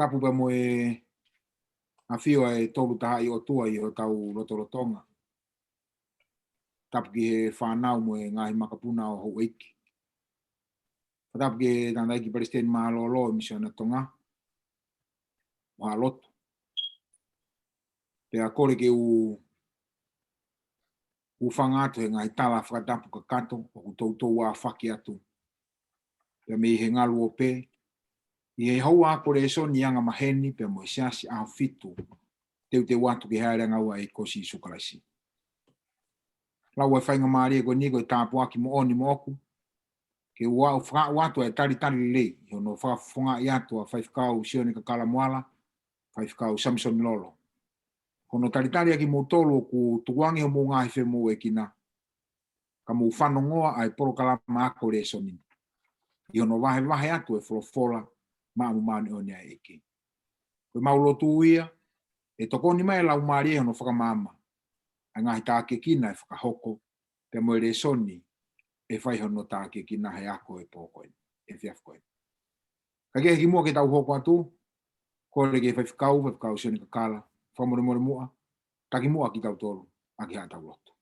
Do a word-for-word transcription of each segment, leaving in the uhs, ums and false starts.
Tapu pea mo e ʻafio ʻa e Tolu Tahaʻi ʻOtua ʻi hotau lotolotonga. Tapu ki he fānau mo e ngaahi makapuna ʻo houʻeiki. Tapu ki he tangataʻeiki Palesiteni Mālōlō ʻo e Misiona Tonga, ʻo Haʻa Lotu. Pea kole ke u hūfanga atu he ngaahi tala fakatapu kakato ʻoku toutou ʻafaki atu. Pea mei he ngalu ʻo pē, ʻi he houa ako lēsoni anga maheni pea mo e Siasi ʻAhofitu, teuteu atu ki he ʻAliʻanga ʻo e ʻEiki ko Sīsū Kalaisi. Lau ʻa e faingamālie ko eni ko e tāpuaki moʻoni moʻoku, ke u ʻoatu ʻa e talitali lelei, ʻi hono fakafofongaʻi atu ʻa Faifekau Sione Kakala Moala, Faifekau Samisoni Lolo. Hono talitali ʻa kimoutolu ʻoku tukuange homou ngaahi femoʻuekina, ka mou fanongoa ʻa e polokalama ako lēsoni ni, ʻi hono vahevahe atu e folofola maʻa mo māʻoniʻoni ʻa e ʻEiki. Ko ʻemau lotu ia, ʻe tokoni mai e Laumālie hono fakamaama ʻa e ngaahi tākiekina ʻe fakahoko, pea mo e lēsoni ʻe fai hono tākiekina he ako e pō ko eni, efiafi ko eni. Ka ke hiki muʻa ke tau hoko atu, kole ki he Faifekau, Faifekau Sione Kakala, fakamolemole muʻa, taki muʻa kitautolu ʻaki haʻatau lotu.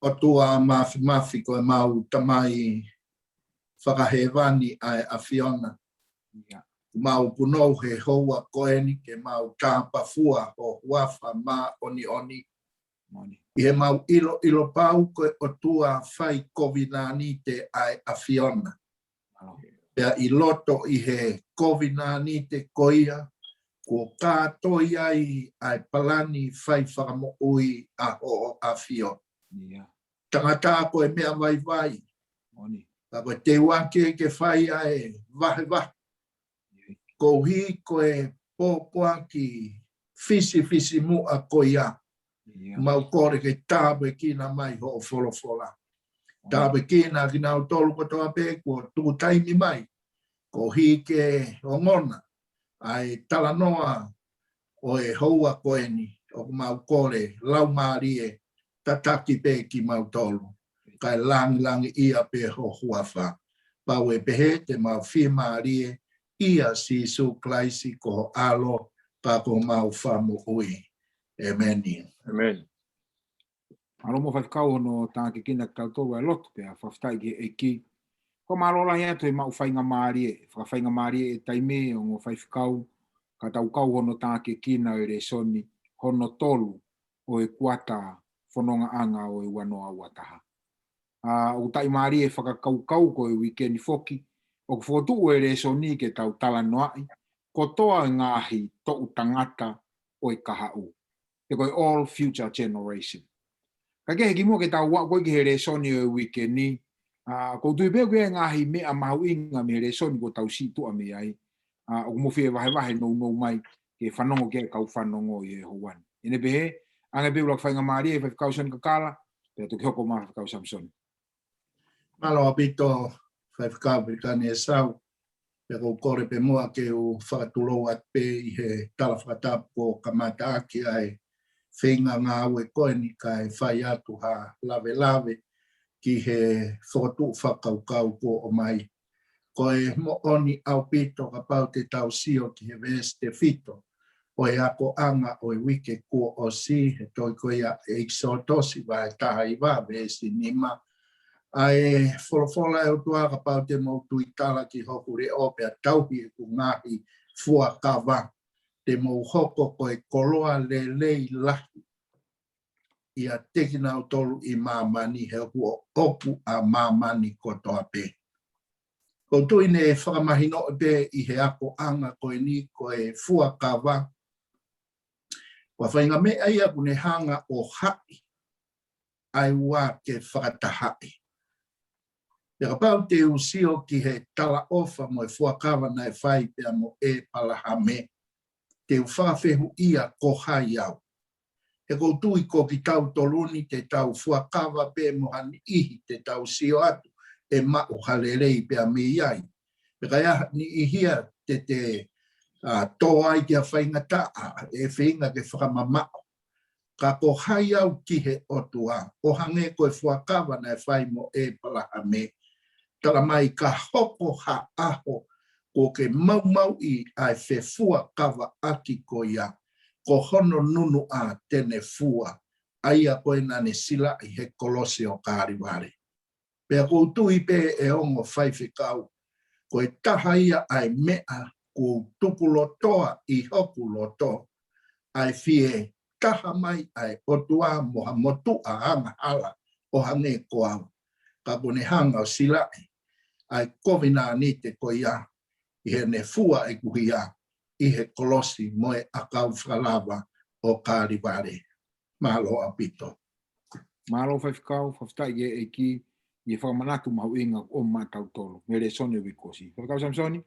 ʻOtua Māfimafi, ko ʻemau Tamai fakahēvani ʻa e ʻAfiona. ʻIo. ʻOku mau punou he houa ko eni ke mau tāpafua ho huafa māʻoniʻoni. Māʻoniʻoni. ʻI heʻemau ʻiloʻilo pau ko e ʻOtua fai kovinānite ʻa e ʻAfiona. Mālō. Pea ʻi loto ʻi he kovinānite ko ia, kuo kātoi ai ʻa e palani fai fakamoʻui ʻa hoʻo ʻAfio. ʻIo. Tangata ko e meʻa vaivai. Māʻoniʻoni. Ka ko e teu ake ke fai ʻa e vahevahe. Koeʻuhi ko e pōpoaki fisifisimuʻa ko ia. ʻIo. Mau kole ke tāpuekina mai hoʻo folofola. ʻIo. Tāpuekina kinautolu kotoa pē kuo tuku taimi mai, koeʻuhi ke ongona ʻa e talanoa ʻo e houa ko eni, ʻoku mau kole Laumālie tataki pē kimautolu, kae langilangiʻia pē ho huafa. Pau ʻe pehē te mau fiemālie ʻia Sīsū Kalaisi ko ho ʻAlo, pea ko homau Fakamoʻui. ʻĒmeni. ʻĒmeni. Mālō muʻa Faifekau hono tākiekina kitautolu ʻa e lotu pea fakafetaʻi ki he ʻEiki. Ko e mālō lahi atu he maʻu faingamālie, fakafaingamālie e taimi ʻa e ongo Faifekau, ka tau kau hono tākiekina e lēsoni hono tolu ʻo e kuata fonongaʻanga ʻo e ua noa ua taha. ʻA, ʻoku taʻimālie e fakakaukau ko e uike ni foki, ʻoku fokotuʻu e lēsoni ke tau talanoaʻi, kotoa e ngaahi toʻu tangata ʻo e kahaʻu. Pe ko e all future generation. Ka ke hiki muʻa ke tau aʻu ko ē ki he lēsoni ʻo e uike ni, ʻa, ʻoku ou tui pē ʻoku ʻi ai e ngaahi meʻa mahuʻinga mei he lēsoni kuo tau situʻa mei ai, ʻa, ʻoku mou fie vahevahe nounou mai, ke fanongo ki ai e kau fanongo ʻi he houa ni. ʻI heʻene pehē, ʻange pē ʻuluaki faingamālie, Faifekau Sione Kakala, pea toki hoko mai Faifekau Samisoni. Mālō ʻaupito, Faifekau Pelikani ʻEsau, pea ʻoku ou kole pē muʻa ke u fakatulou atu pē ʻi he tala fakatapu kuo kamata ʻaki ʻa e feinga ngāue ko eni kae fai atu ha lavelave ki he fokotuʻu fakakaukau kuo ʻomai. Ko e moʻoni ʻaupito kapau te tau sio ki he veesi tefito ʻo e akoʻanga ʻo e uike kuo ʻosi, he tohi ko ia ʻEkisoto vahe taha hiva veesi nima. ʻA e folofola ʻa e ʻOtua, kapau te mou tui tala ki hoku leʻo pea tauhi ʻeku ngaahi fuakava, te mou hoko ko e koloa lelei lahi ʻiate kinautolu ʻi māmani, he ʻoku ʻoʻoku ʻa māmani kotoa pē. ʻOku ou tui ne fakamahinoʻi pē ʻi he akoʻanga ko eni ko e fuakava, ko e faʻahinga meʻa ia ʻoku ne hanga ʻo haʻi ʻa e ua ke fakatahaʻi. Pea kapau te u sio ki he talaʻofa mo e fuakava naʻe fai pea mo ʻĒpalahame, te u fakafehuʻia ko hai au. He ʻoku ou tui ko kitautolu ni te tau fuakava pē mo ha niʻihi te tau sio atu ʻe maʻu ha lelei pea mei ai. Pea ka ʻi ai ha niʻihi ia te te, ʻa, tō ai ki ha faingataʻa, ʻe feinga ke fakamamaʻo. Ka ko hai au ki he ʻOtua, ʻo hangē ko e fuakava naʻe fai mo ʻĒpalahame. Tala mai ka hoko ha ʻaho kuo ke maumauʻi ʻa e fefuakavaʻaki ko ia, ko hono nunuʻa te ne fua, ʻa ia ko ē naʻa ne silaʻi he kolosi ʻo Kalevale. Pea ʻoku ou tui pē ʻe ongo faifekau, ko e taha ia ʻa e meʻa kuo u tukulotoa ʻi hoku loto, ʻa e fie taha mai ʻa e ʻOtua mo ha motuʻa angahala ʻo hangē ko au. Ka kuo ne hanga ʻo silaʻi ʻa e kovinānite ko ia ʻi heʻene fua ʻeku hia ʻi he kolosi mo e ʻakau fakalava ʻo Kalevale. Mālō ʻaupito. Mālō faifekau, fakafetaʻi ki he ʻEiki ʻi he fakamanatu mahuʻinga ʻo maʻatautolu mei he lēsoni ʻo e uike kuo ʻosi. Faifekau Samisoni?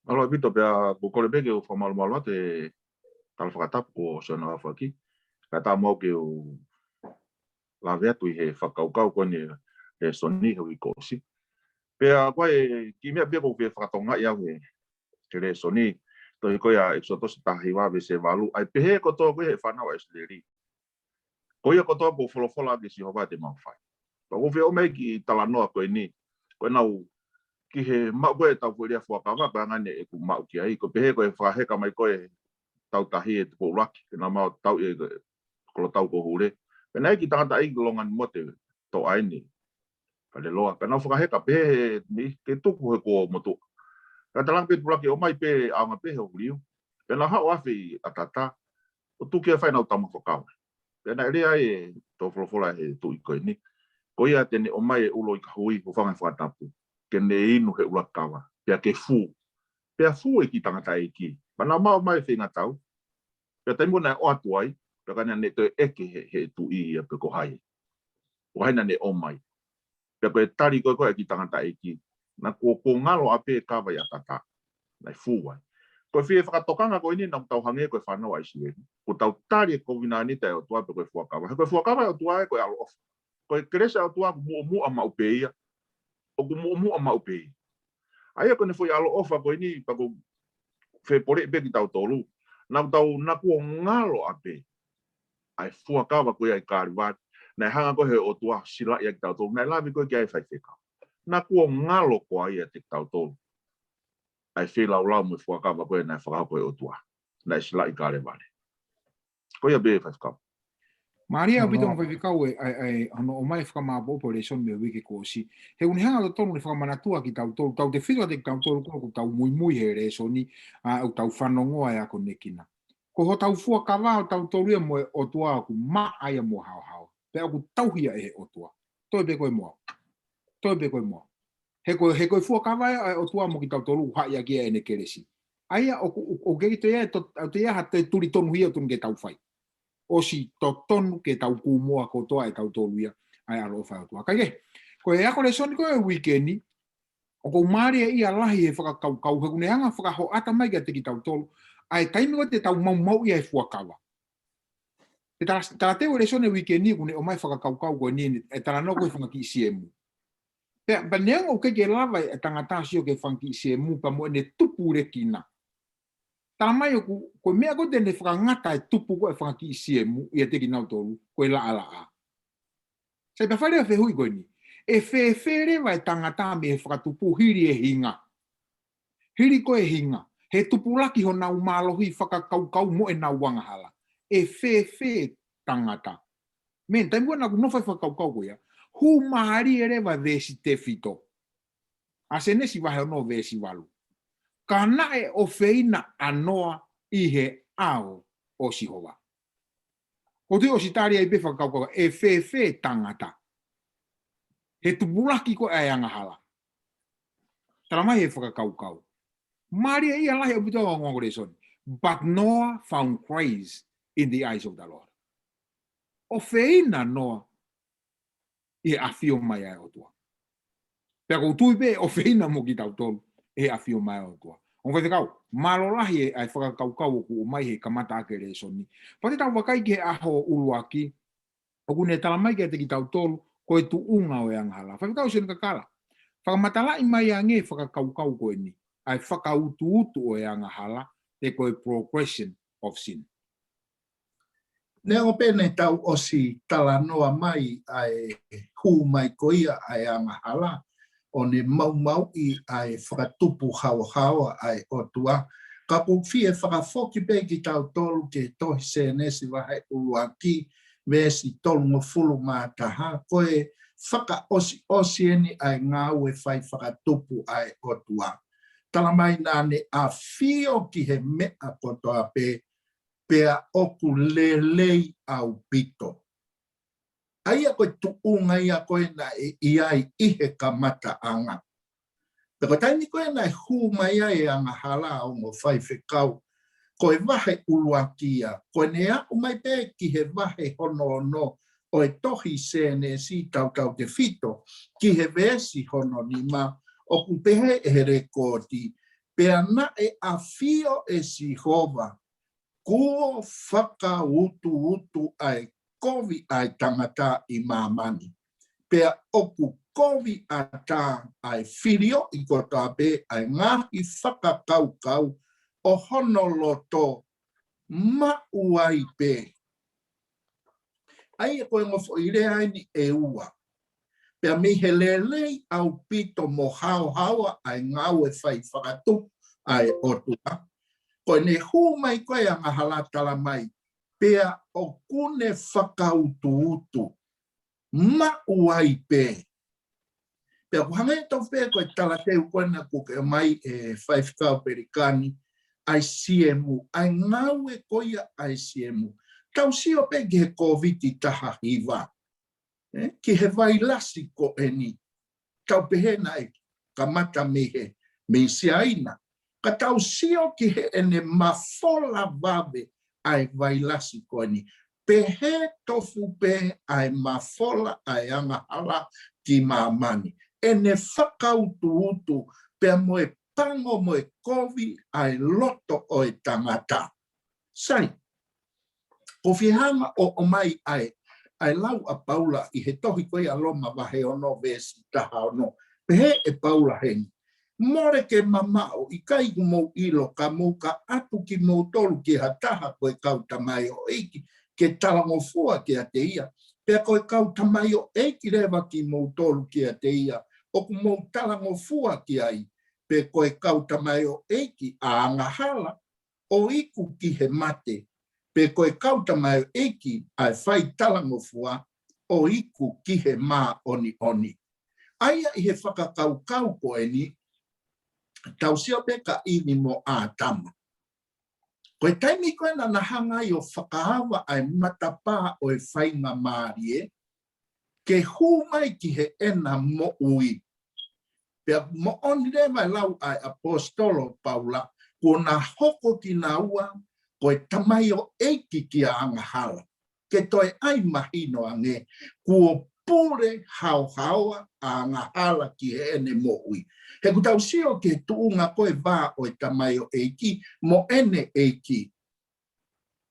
Mālō ʻaupito, pea ʻoku ou kole pē ke u fakamalumalu atu e tala fakatapu kuo ʻosi hono aofaki. Kae ʻatā muʻa ke u lave atu ʻi he fakakaukau ko eni ʻo e lēsoni he uike kuo ʻosi. Pea ko e kiʻi meʻa pē ʻoku ou fie fakatokangaʻi au he, he lēsoni, tohi ko ia ʻEkisoto taha hiva veesi valu, ʻa e pehē kotoa ko ia ʻe he fānau ʻa ʻIsileli. Ko ia kotoa kuo folofola ʻaki ʻe Sihova te mau fai. Pea ʻoku ou fie ʻomai e kiʻi talanoa ko eni, ko ʻenau ki he maʻu ko ē ʻetau foʻi lea fuakava, ko e anga eni ʻeku maʻu ki ai, ko e pehē ko e fakaheka mai ko ē ʻe he tau tahi ʻe Tupou ʻUluaki, ke nau maʻu tau ʻi he kolotau ko Hule. Pea naʻe ʻi ai e kiʻi tangataʻeiki ko Longani Mote, toʻa eni, Faleloa. Pea nau fakaheka pehē he ni, ke tuku he kuo motuʻa. Ka talaange pē Tupou ʻUluaki ʻomai pē ʻaonga pē he ʻoku liu. Pea nau haʻu ʻo afe ʻi ʻAtata, ʻo tuku ia ʻo fai ʻenau tama fuakava. Pea naʻe lea ai e tō folofola he tuʻi ko eni, ko ia te ne ʻomai e ulo ʻi ka hui, hūfanga he fakatapu, ke ne inu he ʻuluaki kava, pea ke fū. Pea fū e kiʻi tangataʻeiki. Pea nau maʻu mai e feingatau. Pea taimi ko ē naʻe ʻoatu ai, pea ka naʻe toe ʻeke he, he tuʻi ia pe ko hai, ko hai naʻa ne ʻomai. Pea ko e tali ko ē ko ē ʻa e kiʻi tangataʻeiki, naʻa kuo, kuo ngalo ʻa pē kava ʻi ʻAtata. Naʻe fū ai. Ko e fie fakatokanga ko eni naʻa tau hangē ko e fānau ʻa ʻIsileli. Kuo tau tali e kovinānite ʻa e ʻOtua pe ko e fuakava. He ko e fuakava ʻa e ʻOtua ē ko e ʻaloʻofa. Ko e kelesi ʻa e ʻOtua ʻoku muʻomuʻa maʻu pē ia. ʻOku muʻomuʻa maʻu pē ia. ʻA ia ko ʻene foʻi ʻaloʻofa ko eni pea ʻoku ou fie poleʻi pē kitautolu. Naʻa tau, naʻa kuo ngalo ʻa pē ʻa e fuakava ko ia ʻi Kalevale. Naʻe hanga ko ē he ʻOtua ʻo silaʻi ʻa kitautolu. Naʻe lave ko ē ki ai e faifekau. Naʻa kuo ngalo ko ia ʻiate kitautolu ʻa e feilaulau mo e fuakava ko ē naʻe fakahoko ʻe he ʻOtua. Naʻe silaʻi ʻi Kalevale. Ko ia pē faifekau. Mālie ʻaupito mo faifekau e, ʻa e, ʻa e, hono ʻomai e fakamāʻopoʻopo e lēsoni mei he uike kuo ʻosi. He ʻoku ne hanga ʻo totonu ʻene fakamanatua kitautolu, tautefito ʻiate kitautolu ko ē ʻoku tau muimui he lēsoni, ʻa, ʻoku tau fanongoa e akonekina. Ko hotau fuakava ʻo tautolu ia mo e ʻOtua ʻoku maʻa ia mo haohaoa. Pea ʻoku tauhi ia ʻe he ʻOtua. Toe pē ko e moa. Toe pē ko e moa. He ko, he ko e fuakava ia ʻa e ʻOtua mo kitautolu ʻoku haʻi ʻaki ia ʻene kelesi. ʻA ia ʻoku, ʻoku, ʻoku ʻikai toe ʻi ai e to-, ʻoku toe ʻi ai ha toe tuli tonu hia ʻoku totonu ke tau fai. ʻOsi totonu ke tau kūmoa kotoa ʻe tautolu ia ʻa e ʻaloʻofa ʻa e ʻOtua. Kae kehe, ko e ako lēsoni ko ē uike ni, ʻoku ou mālieʻia lahi he fakakaukau, he ʻoku ne hanga ʻo fakahoʻata mai kiate kitautolu ʻa e taimi ko ē te tau maumauʻi ai e fuakava. He tala, talateu e lēsoni uike ni ʻoku ne ʻomai e fakakaukau ko eni, e talanoa ko ē ki he fanga kiʻi siemu. Pea, pea neongo ʻoku ʻikai ke lava e tangata ʻo sio ki he fanga kiʻi siemu pea mo ʻene tupulekina. Talamai ʻoku, ko e meʻa ko ē te ne fakangata e tupu ko ē ʻa e fanga kiʻi siemu ʻiate kinautolu, ko e laʻalaʻā. Sai, pea fai leva e fehuʻi ko eni. ʻE fēfē leva e tangata mei he fakatupu hili e hinga? Hili ko ē e hinga, he tupulaki honau mālohi, fakakaukau mo ʻenau angahala. ʻE fēfē e tangata? Mei he taimi ko ē naʻa ku nofo ai ʻo fakakaukau ko ia, hū mālie leva e veesi tefito ʻa Sēnesi vahe ono veesi valu. Ka naʻe ʻofeina ʻa Noa ʻi he ʻao ʻo Sihova. ʻOku ou tui ʻosi tali ai pē e fakakaukau, ʻe fēfē e tangata? He tupulaki ko ē ʻa e angahala. Talamai he fakakaukau. Mālieʻia lahi ʻaupito e ongoongo lēsoni. But Noah found grace in the eyes of the Lord. ʻOfeina ʻa Noa ʻi he ʻafio mai ʻa e ʻOtua. Pea ʻoku ou tui pē ʻe ʻofeina mo kitautolu ʻi he ʻafio mai ʻa e ʻOtua. Ongo faifekau, mālō lahi e, ʻa e fakakaukau ʻoku ʻomai he kamata ʻaki e lēsoni. Pea te tau vakai ki he ʻaho ʻuluaki, ʻoku ne talamai kiate kitautolu ko e tuʻunga ʻo e angahala. Faifekau Sione Kakala, fakamatalaʻi mai ange e fakakaukau ko eni, ʻa e fakautuutu ʻo e angahala, pe ko e progression of sin. Neongo pē naʻa tau ʻosi talanoa mai ʻa e hū mai ko ia ʻa e angahala, ʻo ne maumauʻi ʻa e fakatupu haohaoa ʻa e ʻOtua. Ka ʻoku ou fie fakafoki pē kitautolu ki he tohi Sēnesi vahe ʻuluaki, veesi tolungofulu mā taha, ko e fakaʻosiʻosi eni ʻa e ngāue fai fakatupu ʻa e ʻOtua. Tala mai naʻa ne ʻafio ki he meʻa kotoa pē, pea ʻoku lelei ʻaupito. ʻA ia ko e tuʻunga ia ko ē naʻe ʻi ai ʻi he kamataʻanga. Pea ko e taimi ko ē naʻe hū mai ai e angahala, ongo faifekau, ko e vahe ʻuluaki ia, ko ʻene aʻu mai pē ki he vahe hono ono ʻo e tohi Sēnesi, tautautefito ki he veesi hono nima, ʻoku pehē ʻe he lekooti, pea naʻe ʻafio ʻe Sihova, kuo fakautuutu ʻa e kovi ʻa e tangata ʻi māmani. Pea ʻoku kovi ʻatā ʻa e filioʻi kotoa pē ʻa e ngaahi fakakaukau ʻo hono loto, maʻu ai pē. ʻA ia ko e ongo foʻi lea eni ʻe ua. Pea mei he lelei ʻaupito mo haohaoa ʻa e ngāue fai fakatupu ʻa e ʻOtua, ko ʻene hū mai ko ē angahala, tala mai, pea ʻoku ne fakautuutu, maʻu ai pē. Pea ʻoku hangē tofu pē ko e talateu ko ena kuo ke ʻomai ʻe Faifekau Pelikani, ʻa e siemu, ʻa e ngāue ko ia ʻa e siemu. Tau sio pē ki he Kōviti taha hiva, ē, ki he vailasi ko eni. Tau pehē naʻe kamata mei he, mei Siaina. Ka tau sio ki heʻene mafola vave ʻa e vailasi ko eni. Pehē tofu pē ʻa e mafola ʻa e angahala ki māmani. ʻEne fakautuutu pea mo e pango mo e kovi ʻa e loto ʻo e tangata. Sai, ʻoku ou fie hanga ʻo ʻomai ʻa e, ʻa e lau ʻa Paula ʻi he tohi ko ia Loma vahe ono veesi taha ono. Pehē ʻe Paula heni, mole ke mamaʻo, ʻikai kuo mou ʻilo ka mou ka ʻatu kimoutolu ki ha taha ko e kau tamaioʻeiki ke talangofua kiate ia. Pea ko e kau tamaioʻeiki leva kimoutolu kiate ia, ʻoku mou talangofua ki ai. Pe ko e kau tamaioʻeiki ʻa e angahala, ʻo iku ki he mate. Pe ko e kau tamaioʻeiki ʻa e fai talangofua, ʻo iku ki he māʻoniʻoni. ʻA ia ʻi he fakakaukau ko eni, tau sio pē kia ʻIvi mo ʻĀtama. Ko e taimi ko ē naʻa na hanga ai ʻo fakaava ʻa e matapā ʻo e faingamālie ke hū mai ki heʻena moʻui. Pea moʻoni leva e lau ʻa e ʻaposetolo Paula, kuo na hoko kinaua ko e tamaioʻeiki kia angahala. Ke toe ʻai mahino ange, kuo pule haohaoa ʻa angahala ki heʻene moʻui. He ʻoku tau sio ki he tuʻunga ko e vā ʻo e tamaioʻeiki mo ʻene ʻeiki.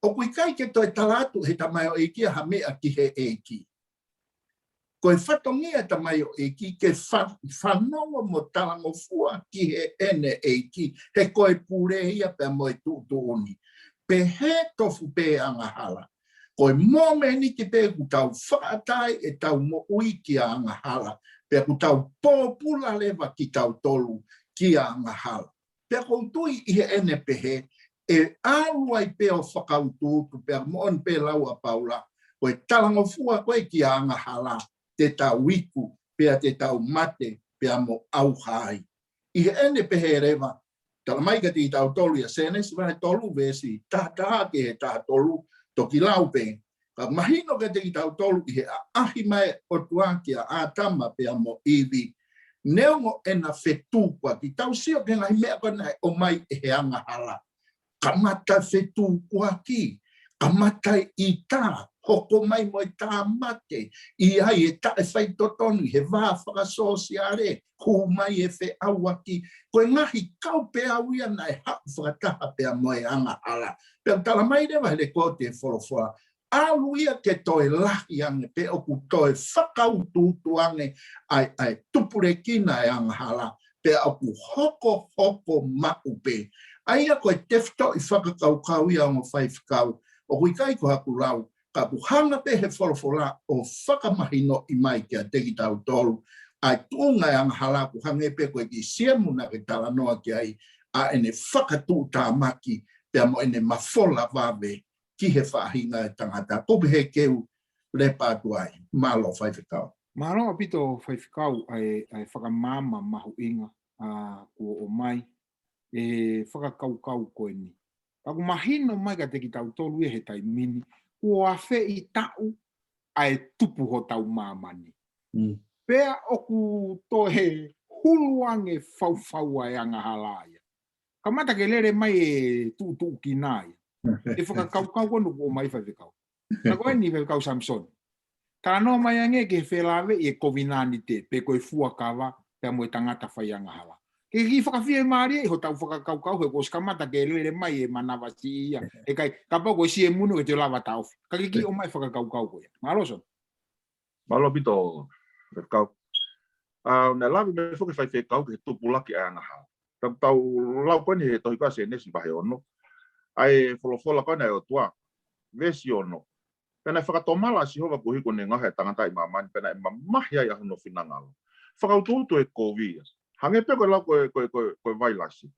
ʻOku ʻikai ke toe tala atu he tamaioʻeiki ha meʻa ki he ʻeiki. Ko e fatongia tamaioʻeiki ke fa-, fanongo mo talangofua ki heʻene ʻeiki, he ko e pule ia pea mo e tuʻutuʻuni. Pehē tofu pē angahala. Ko e momeniti pē ʻoku tau fakaʻatā ai ʻetau moʻui kia angahala, pea ʻoku tau pōpula leva kitautolu kia angahala. Pea ʻoku ou tui ʻi heʻene pehē, ʻe ʻalu ai pē ʻo fakautuutu, pea moʻoni pē lau ʻa Paula, ko e talangofua ko ē kia angahala, te tau iku, pea te tau mate, pea mo ʻauha ai. ʻI heʻene pehē leva, tala mai kiate kitautolu ia Sēnesi vahe tolu veesi taha taha ki he taha tolu, toki lau pē. Ka mahino kiate kitautolu ʻi he ʻaʻahi mai ʻOtua kia ʻĀtama pea mo ʻIvi. Neongo ʻena fetukuaki, tau sio ki he ngaahi meʻa ko ē naʻe ʻomai ʻe he angahala. Kamata fetukuaki, kamata ʻita, hoko mai mo e tāmate, ʻi ai e taʻefaitotonu ʻi he vā fakasōsiale, hū mai e feʻauaki, ko e ngaahi kaupeau ia naʻe haʻu fakataha pea mo e angahala. Pea tala mai leva he lekooti ʻa e folofola, ʻalu ia ke toe lahi ange pe ʻoku toe fakautuutu ange ʻa e, ʻa e tupulekina e angahala, pea ʻoku hokohoko maʻu pē. ʻA ia ko e tefitoʻi fakakaukau ia ongo faifekau, ʻoku ʻikai ko haku lau, ka ʻoku hanga pē he folofola ʻo fakamahinoʻi mai kiate kitautolu, ʻa e tuʻunga e angahala ʻoku hangē pē ko e kiʻi siemu naʻa ke talanoa ki ai, ʻa ʻene fakatuʻutāmaki pea mo ʻene mafola vave ki he faʻahinga e tangata. Ko e pehē ke u lepa atu ai. Mālō Faifekau. Mālō ʻaupito Faifekau ʻa e, ʻa e fakamaama mahuʻinga ʻa kuo ʻomai e fakakaukau ko eni. Ka ʻoku mahino mai kiate kitautolu ia he taimi ni, kuo afeʻi taʻu ʻa e tupu hotau māmani. Mm. Pea ʻoku toe hulu ange faufau ʻa e angahala ia. Kamata ke lele mai e tuʻutuʻu kina ia. E fakakaukau ko eni ʻoku ʻomai Faifekau. Ka ko eni Faifekau Samisoni. Talanoa mai ange ki he felāveʻi e kovinānite, pe ko e fuakava, pea mo e tangata fai angahala. Ke kiʻi fakafiemālie ʻi hotau fakakaukau he kuo ʻosi kamata ke lele mai e manavasiʻi ia. ʻE ʻikai, kapau ko e siemu ni ʻoku ke toe lava taʻofi. Ka ke kiʻi ʻomai fakakaukau ko ia. Mālō Soni. Mālō ʻaupito, Faifekau. ʻA, naʻe lave mai foki Faifekau ki he tupulaki ʻa e angahala. Tau, tau lau ko eni he tohi ko ia Sēnesi vahe ono. ʻA e folofola ko ena ʻa e ʻOtua, veesi ono. Pea naʻe fakatomala ʻa Sihova koeʻuhi ko ʻene ngaohi ʻa e tangata ʻi māmani, pea naʻe mamahi ai ʻa hono finangalo. Fakautuutu e kovi ia. Hangē pē ko e lau ko e, ko e, ko e, ko e vailasi.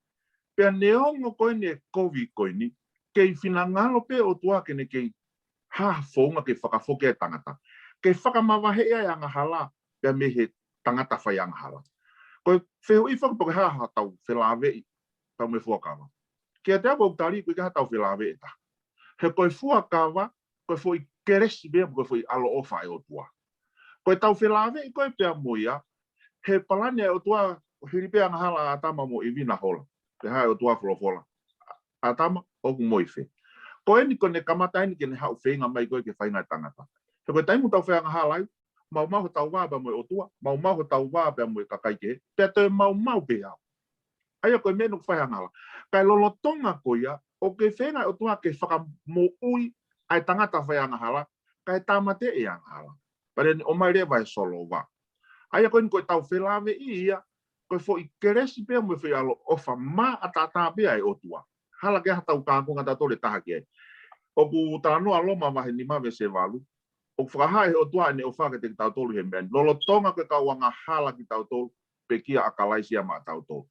Pea neongo ko eni e kovi ko eni, kei finangalo pē ʻOtua ke ne kei hā ha founga ke fakafoki e tangata. Ke fakamavaheʻi ʻa e angahala pea mei he tangata fai angahala. Ko e fehuʻi foki pe ko e hā haʻatau felāveʻi, tau mo e fuakava. Kiate au ʻoku ou tali ʻoku ʻikai haʻatau felāveʻi ʻe taha. He ko e fuakava, ko e foʻi kelesi pea mo e foʻi ʻaloʻofa ʻa e ʻOtua. Ko ʻetau felāveʻi ko ē pea mo ia, he palani ʻa e ʻOtua, hili pē angahala ʻa ʻĀtama mo ʻIvi naʻa hola. Pehē ʻe he ʻOtua folofola, ʻĀtama, ʻoku mo ʻi fē? Ko eni ko ʻene kamata eni ke ne haʻu feinga mai ko ē ke faʻahinga e tangata. He ko e taimi ʻoku tau fai angahala ai, maumau hotau vā pea mo e ʻOtua, maumau hotau vā pea mo e kakai kehe, pea toe maumau pē au. ʻA ia ko e meʻa ʻoku fai angahala. Kae lolotonga ko ia, ʻoku feinga e ʻOtua ke fakamoʻui ʻa e tangata fai angahala, kae tāmateʻi e angahala. Pea ne ʻomai leva e solova. ʻA ia ko eni ko ʻetau felāveʻi ia, ko e foʻi kelesi pea mo e foʻi ʻaloʻofa maʻataʻatā pē ʻa e ʻOtua. Hala ke ʻi ai haʻatau kākonga tautolu ʻe taha ki ai. ʻOku talanoa Loma vahe nima veesi valu. ʻOku fakahā ʻe he ʻOtua ʻene ʻofa kiate kitautolu he meʻa ni. Lolotonga ko e kau angahala kitautolu, pekia ʻa Kalaisi ia maʻatautolu.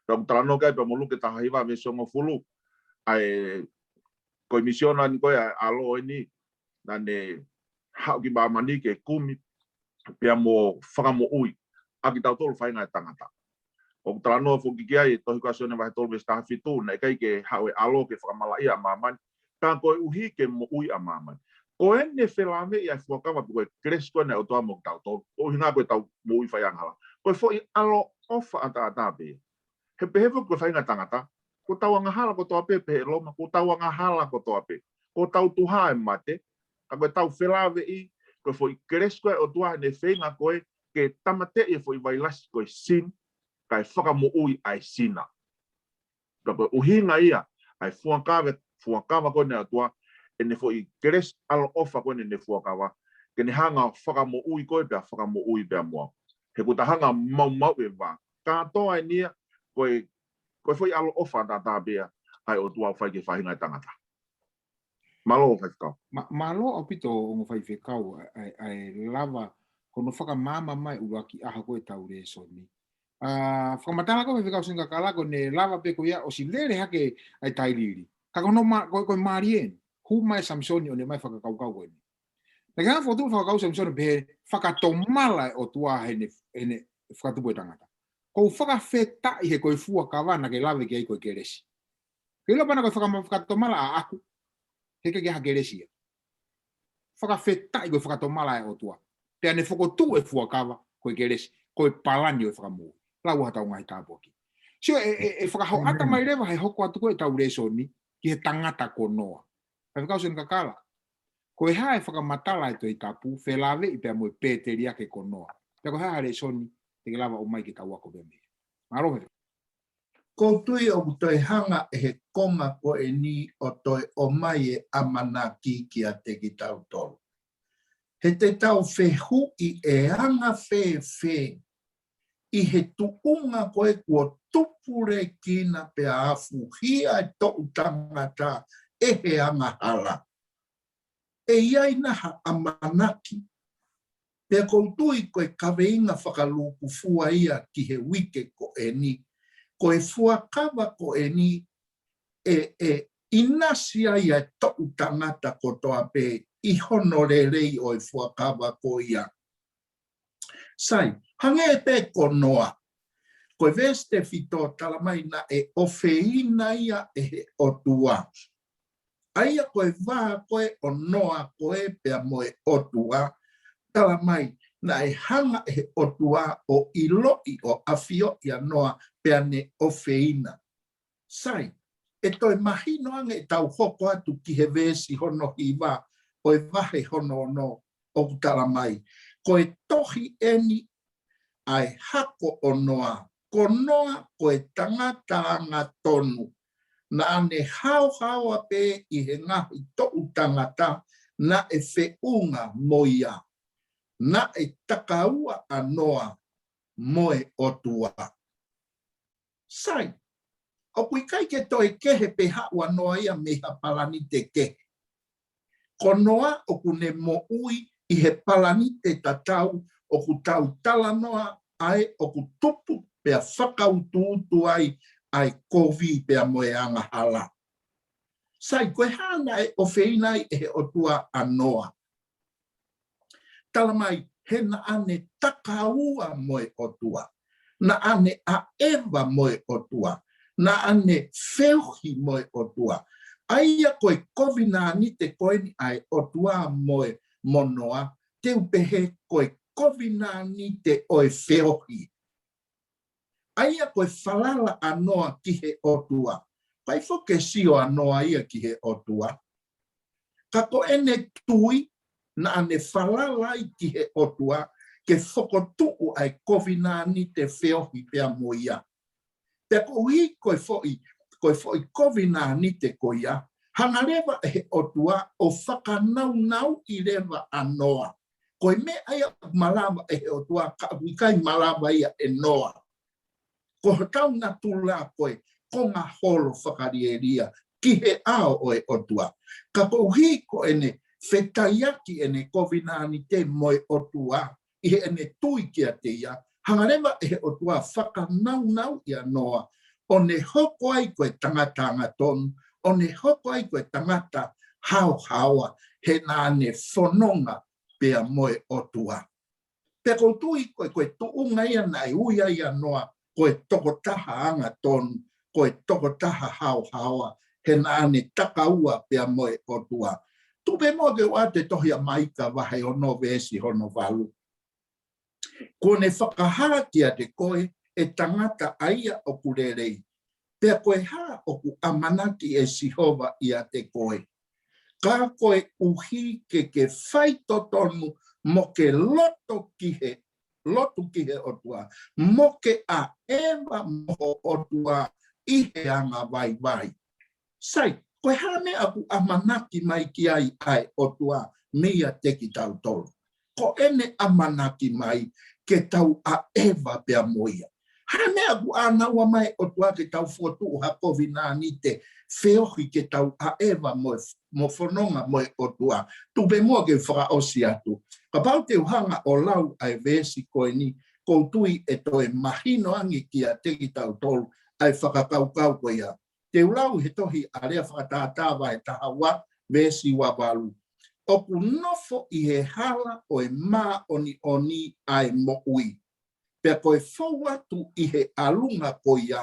Pea ʻoku talanoa ki ai pea mo Luke taha hiva veesi hongofulu. ʻA e, ko e misiona ni ko ē ʻa e ʻAlo eni, naʻa ne haʻu ki māmani ke kumi, pea mo fakamoʻui ʻa kitautolu faʻahinga e tangata. ʻOku talanoa foki ki ai e tohi ko ia Sione vahe tolu veesi taha fitu, naʻe ʻikai ke haʻu e ʻAlo ke fakamalaʻia ʻa māmani, ka koeʻuhi ke moʻui ʻa māmani. Ko ʻene felāveʻi ʻa e fuakava pe ko e kelesi ko ena ʻa e ʻOtua mo kitautolu, ʻuhinga ko ʻetau moʻui fai angahala. Ko e foʻi ʻaloʻofa ʻataʻatā pē. He pehē foki ko e faʻahinga tangata, ko ʻetau angahala kotoa pē, pehē ʻe Loma, ko ʻetau angahala kotoa pē. Ko ʻetau tuha e mate, ka ko ʻetau felāveʻi, ko e foʻi kelesi ko ē ʻa e ʻOtua ʻene feinga ko ē ke tāmateʻi e foʻi vailasi ko e sin, kae fakamoʻui ʻa e sina. Ka ko e ʻuhinga ia ʻa e fuakava, fuakava ko ena ʻa e ʻOtua, ʻene foʻi kelesi ʻaloʻofa ko ena ʻene fuakava, ke ne hanga ʻo fakamoʻui koe pea fakamoʻui pea mo au. He ʻoku ta hanga ʻo maumauʻi e vā. Kātoa eni ia, ko e, ko e foʻi ʻaloʻofa ʻataʻatā pē ia ʻa e ʻOtua ʻoku fai ki he faʻahinga e tangata. Mālō Faifekau. Mā-, mālō ʻaupito ongo Faifekau, ʻa e, ʻa e lava, ko hono fakamaama mai ʻuluaki ʻaho ko ē ʻetau lēsoni. ʻA, fakamatala ko ē Faifekau Sione Kakala ko ʻene lava pē ko ia ʻosi lele hake ʻa e tailiili. Ka ko hono mā-, ko, ko e mālie eni, hū mai Samisoni ʻo ne ʻomai fakakaukau ko eni. Naʻe ʻikai ke fokotuʻu fakakaukau Samisoni pehē fakatomala e ʻOtua heʻene, heʻene fakatupu e tangata. Ko u fakafetaʻi he ko e fuakava naʻa ke lave ki ai ko e kelesi. Ke ʻilo pē naʻa ko e fakama-, fakatomala ʻaʻaku, he ʻikai ke ʻi ai ha kelesi ia. Fakafetaʻi ko e fakatomala e ʻOtua. Pea ne fokotuʻu e fuakava ko e kelesi, ko e palani ʻo e fakamoʻui. Lau ʻa hotau ngaahi tāpuaki. Sio, ʻe, ʻe, ʻe fakahoʻata mai leva he hoko atu ko ē ʻetau lēsoni ki he tangata ko Noa. Faifekau Sione Kakala, ko e hā e fakamatala e Tohi Tapu felāveʻi pea mo e pēteliake ko Noa? Pea ko e hā ha lēsoni te ke lava ʻomai ke tau ako pea mei ai? Mālō Faifekau. Ko u tui ʻoku toe hanga ʻe he konga ko eni ʻo toe ʻomai e ʻamanaki kiate kitautolu. He te tau fehuʻi ʻe anga fēfē ʻi he tuʻunga ko ē kuo tupulekina pea afuhia e toʻu tangata ʻe he angahala. ʻE ʻi ai nai ha ʻamanaki Pea ʻoku ou tui ko e kaveinga fakalūkufua ia ki he uike ko eni, ko e fuakava ko eni ʻe, ʻe ʻinasi ai ʻa e toʻu tangata kotoa pē ʻi hono lelei ʻo e fuakava ko ia. Sai, hangē pē ko Noa. Ko e veesi tefito talamai naʻe ʻofeina ia ʻe he ʻOtua. ʻA ia ko e vā ko ē ʻo Noa ko ē pea mo e ʻOtua, talamai naʻe hanga ʻe he ʻOtua ʻo ʻiloʻi ʻo ʻafioʻi ʻa Noa pea ne ʻofeina. Sai, ʻe toe mahino ange ʻetau hoko atu ki he veesi hono hiva ʻo e vahe hono ono ʻoku talamai. Ko e tohi eni ʻa e hako ʻo Noa. Ko Noa ko e tangata angatonu. Naʻa ne haohaoa pē ʻi he ngaahi toʻu tangata naʻe feʻunga mo ia. Naʻe takaua ʻa Noa mo e ʻOtua. Sai, ʻoku ʻikai ke toe kehe pe haʻu ʻa Noa ia mei ha palanite kehe. Ko Noa ʻoku ne moʻui ʻi he palanite tatau ʻoku tau talanoa ai ʻoku tupu pea fakautuutu ai ʻa e kovi pea mo e angahala. Sai, ko e hā naʻe ʻofeina ai ʻe he ʻOtua ʻa Noa? Talamai, he naʻa ne takaua mo e ʻOtua. Naʻa ne ʻaʻeva mo e ʻOtua. Naʻa ne feohi mo e ʻOtua. ʻA ia ko e kovinānite ko eni ʻa e ʻOtua mo e mo Noa, te u pehē ko e kovinānite ʻo e feohi. ʻA ia ko e falala ʻa Noa ki he ʻOtua. ʻIkai foki ke sio ʻa Noa ia ki he ʻOtua. Ka ko ʻene tui, naʻa ne falala ai ki he ʻOtua, ke fokotuʻu ʻa e kovinānite feohi pea mo ia. Pea koeʻuhi ko e foʻi, ko e foʻi kovinānite ko ia, hanga leva ʻe he ʻOtua ʻo fakanaunauʻi leva ʻa Noa. Ko e meʻa ia ʻoku malava ʻe he ʻOtua, ka ʻoku ʻikai malava ia ʻe Noa. Ko hotau natula ko e konga holo fakalielia ki he ʻao ʻo e ʻOtua. Ka koeʻuhi ko ʻene fetaiaki ʻene kovinānite mo e ʻOtua, ʻi heʻene tui kiate ia, hanga leva ʻe he ʻOtua fakanaunauʻi ʻa Noa, ʻo ne hoko ai ko e tangata angatonu, ʻo ne hoko ai ko e tangata haohaoa, he naʻa ne fononga pea mo e ʻOtua. Pea ʻoku ou tui ko e, ko e tuʻunga ia naʻe ui ai ʻa Noa, ko e tokotaha angatonu, ko e tokotaha haohaoa, he naʻa ne takaua pea mo e ʻOtua. Tuku pē muʻa ke u ʻoatu e tohi ʻa Maika vahe ono veesi hono valu. Kuo ne fakahā kiate koe ʻe tangata ʻa ia ʻoku lelei. Pea ko e hā ʻoku ʻamanaki ʻe Sihova ʻiate koe. Ka koeʻuhi ke ke faitotonu mo ke loto ki he, lotu ki he ʻOtua. Mo ke ʻaʻeva mo ho ʻOtua ʻi he angavaivai. Sai, ko e hā meʻa ʻoku ʻamanaki mai ki ai ʻa e ʻOtua meiate kitautolu? Ko ʻene ʻamanaki mai ke tau ʻaʻeva pea mo ia. Hā meʻa ʻoku ʻānaua mai ʻOtua ke tau fokotuʻu ha kovinānite feohi ke tau ʻaʻeva mo, mo fononga mo e ʻOtua? Tuku pē muʻa ke fakaʻosi atu. Kapau te u hanga ʻo lau ʻa e veesi ko eni, ʻoku ou tui ʻe toe mahino ange kiate kitautolu ʻa e fakakaukau ko ia. Te u lau he tohi ʻa Lea Fakatātā vahe taha ua, veesi ua valu. ʻOku nofo ʻi he hala ʻo e māʻoniʻoni ʻa e moʻui. Pea ko e fou atu ʻi he ʻalunga ko ia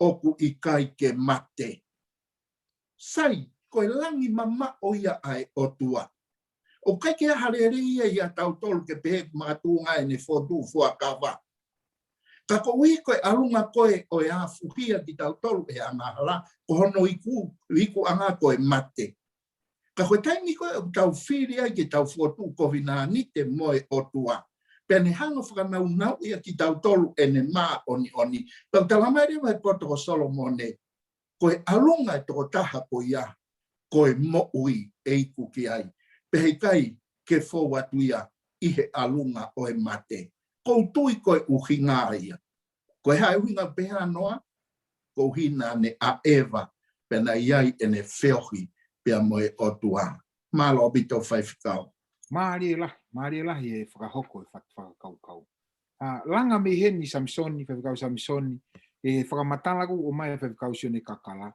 ʻoku ʻikai ke mate. Sai, ko e langi mamaʻo ia ʻa e ʻOtua. ʻOku ʻikai ke ʻi ai ha lelei ia ʻiate kitautolu ke pehē ʻoku makatuʻunga ʻene fokotuʻu fuakava. Ka koeʻuhi ko e ʻalunga ko ē ʻo e afuhia kitautolu ʻe he angahala, ko hono iku, ikuʻanga ko e mate. Ka ko e taimi ko ē ʻoku tau fili ai ke tau fokotuʻu kovinānite mo e ʻOtua. Pea ne hanga fakanaunauʻi ʻa kitautolu ʻene māʻoniʻoni. Pea ʻoku talamai leva he poto ko Solomone, ko e ʻalunga e tokotaha ko ia, ko e moʻui ʻe iku ki ai. Pea heʻikai ke fou atu ia ʻi he ʻalunga ʻo e mate. ʻOku ou tui ko e ʻuhinga ia. Ko e hā e ʻuhinga pē ʻa Noa, koeʻuhi naʻa ne ʻaʻeva, pea naʻe ʻi ai ʻene feohi pea mo e ʻOtua. Mālō ʻaupito faifekau. Mālie lahi, Mālie lahi e fakahoko e fat- fakakaukau. A, langa mei heni Samisoni, Faifekau Samisoni, e fakamatala ʻoku ʻomai Faifekau Sione Kakala.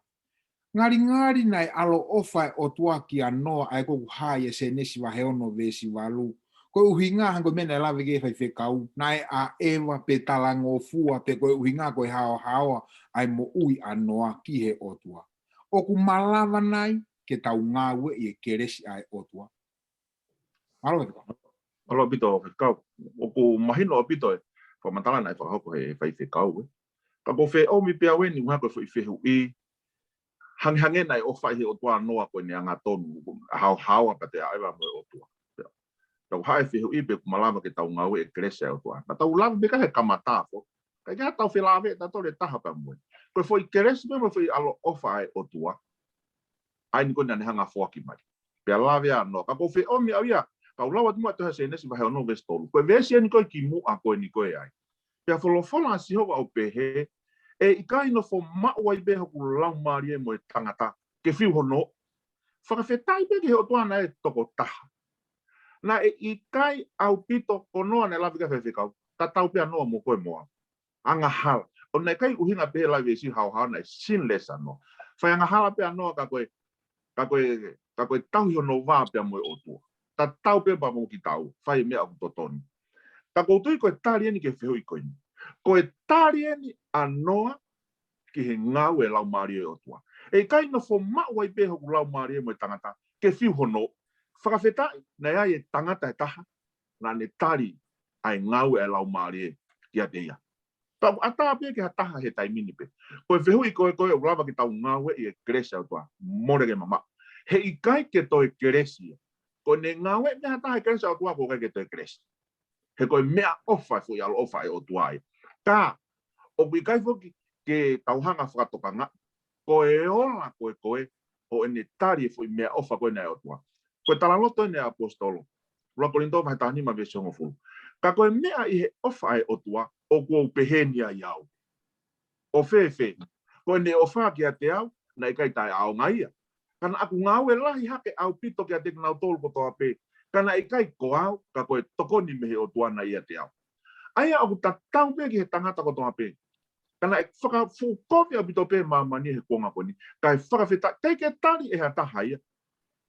Ngalingali naʻe ʻaloʻofa e ʻOtua kia Noa ʻa ia ʻoku hā ʻia Sēnesi vahe ono veesi valu. Ko e ʻuhinga hangē ko e meʻa naʻe lave ki ai e faifekau, naʻe ʻaʻeva pe talangofua pe ko e ʻuhinga ko e haohaoa ʻa e moʻui ʻa Noa ki he ʻOtua. ʻOku malava nai ke tau ngāueʻi e kelesi ʻa e ʻOtua? Mālō faifekau. Mālō ʻaupito faifekau. ʻOku mahino ʻaupito e fakamatala naʻe fakahoko he faifekau, ē. Ka ʻoku ou fie ʻomi pē au eni ʻuhinga ko e foʻi fehuʻi, hangehangē naʻe ʻofa ʻi he ʻOtua ʻa Noa ko ʻene angatonu, haohaoa pea toe ʻaʻeva mo e ʻOtua. Pea ʻoku hā e fehuʻi pe ʻoku malava ke tau ngāueʻi e kelesi ʻa e ʻOtua. Naʻa tau lave pē ka he kamata foki. Kae kehe tau felāveʻi tautolu ʻe taha pea mo e. Ko e foʻi kelesi pea mo e foʻi ʻaloʻofa ʻa e ʻOtua, ʻa eni ko ē naʻa ne hanga ʻo foaki mai. Pea lave ʻa Noa. Ka ʻoku ou fie ʻomi au ia, kau lau atu muʻa e tohi Sēnesi vahe ono veesi tolu. Ko e veesi eni ko ē kimuʻa ko eni ko ē ai. Pea folofola ʻa Sihova ʻo pehē, ʻE ʻikai nofo maʻu ai pē hoku laumālie mo e tangata, ke fiu hono. Fakafetaʻi pē ki he ʻOtua naʻe tokotaha. Naʻe ʻikai ʻaupito, ko Noa naʻe lave ki ai e faifekau, tatau pē ʻa Noa mo koe mo au. Angahala. ʻO naʻe ʻikai ʻuhinga pē he lave ʻa e Sihova haohaoa, naʻe sinless ʻa Noa. Fai angahala pē ʻa Noa ka ko e, ka ko e, ka ko e tauhi hono vā pea mo e ʻOtua. Tatau pē pea mo kitaua, fai e meʻa ʻoku totonu. Ka ʻoku ou tui ko e tali eni ki he fehuʻi ko eni. Ko e tali eni ʻa Noa ki he ngāue e Laumālie ʻo e ʻOtua. ʻE ʻikai nofo maʻu ai pē hoku laumālie mo e tangata, ke fiu hono. Fakafetaʻi, naʻe ʻi ai e tangata ʻe taha, naʻa ne tali ʻa e ngāue e Laumālie kiate ia. Tau ʻatā pē ki ha taha he taimi ni pē. Ko e fehuʻi ko ē, ko ē ʻoku lava ke tau ngāueʻi e kelesi ʻa e ʻOtua, mole ke mamaʻo. He ʻikai ke toe kelesi ia. Ko ʻene ngāueʻi mei ha taha e kelesi ʻa e ʻOtua, ʻoku ʻikai ke toe kelesi. He ko e meʻaʻofa e foʻi ʻaloʻofa e ʻOtua ia. Ka, ʻoku ʻikai foki ke tau hanga ʻo fakatokangaʻi ko e ola ko ē ko ē ʻo ʻene tali e foʻi meʻaʻofa ko ē naʻe ʻOtua. Ko e talaloto eni ʻa e ʻaposetolo, ʻuluaki Kolinitō vahe taha nima veesi hongofulu. Ka ko e meʻa ʻi he ʻofa ʻa e ʻOtua, ʻoku ou pehē ni ai au. ʻO fēfē? Ko ʻene ʻofa kiate au, naʻe ʻikai taʻeʻaonga ia. Ka naʻa ku ngāue lahi hake ʻaupito kiate kinautolu kotoa pē. Ka naʻe ʻikai ko au, ka ko e tokoni mei he ʻOtua naʻe ʻiate au. ʻA ia ʻoku tatau pē ki he tangata kotoa pē. Ka naʻe fakafuʻu kovi ʻaupito pē māmani he kuonga ko eni. Kae fakafetaʻi, ʻikai ke tali ʻe ha taha ia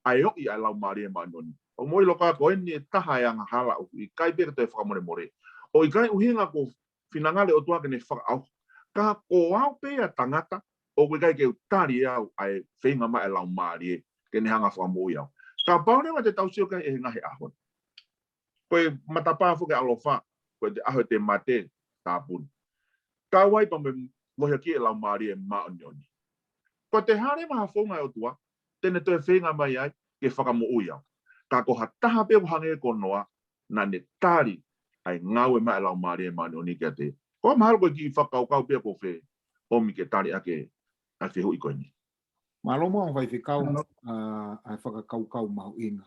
ʻa e ʻoʻi ʻa e Laumālie Māʻoniʻoni. ʻOku mou ʻilo ka ko eni e taha e angahala ʻoku ʻikai pē ke toe fakamolemole. ʻOku ʻikai ʻuhinga ko e finangalo e ʻOtua ke ne fakaʻauha. Ka ko au pē ia tangata, ʻoku ʻikai ke u tali ʻe au ʻa e feinga mai e Laumālie ke ne hanga ʻo fakamoʻui au. Kapau leva te tau sio ki ai he ngaahi ʻaho ni. Ko e matapā foki e ʻaloʻofa, ko e ʻaho te mate, tāpuni. Kau ai pea mo e mohe ki he Laumālie Māʻoniʻoni. Ko e te hale maha founga e ʻOtua, te ne toe feinga mai ai ke fakamoʻui au. Ka ko ha taha pē ʻoku hangē ko Noa, naʻa ne tali ʻa e ngāue mai e Laumālie Māʻoniʻoni kiate ia. Ko mahalo ko e kiʻi fakakaukau pē ʻoku ou fie ʻomi ke tali ʻaki ʻa e fehuʻi ko eni. Mālō muʻa faifekau, ʻa, ʻa e fakakaukau mahuʻinga.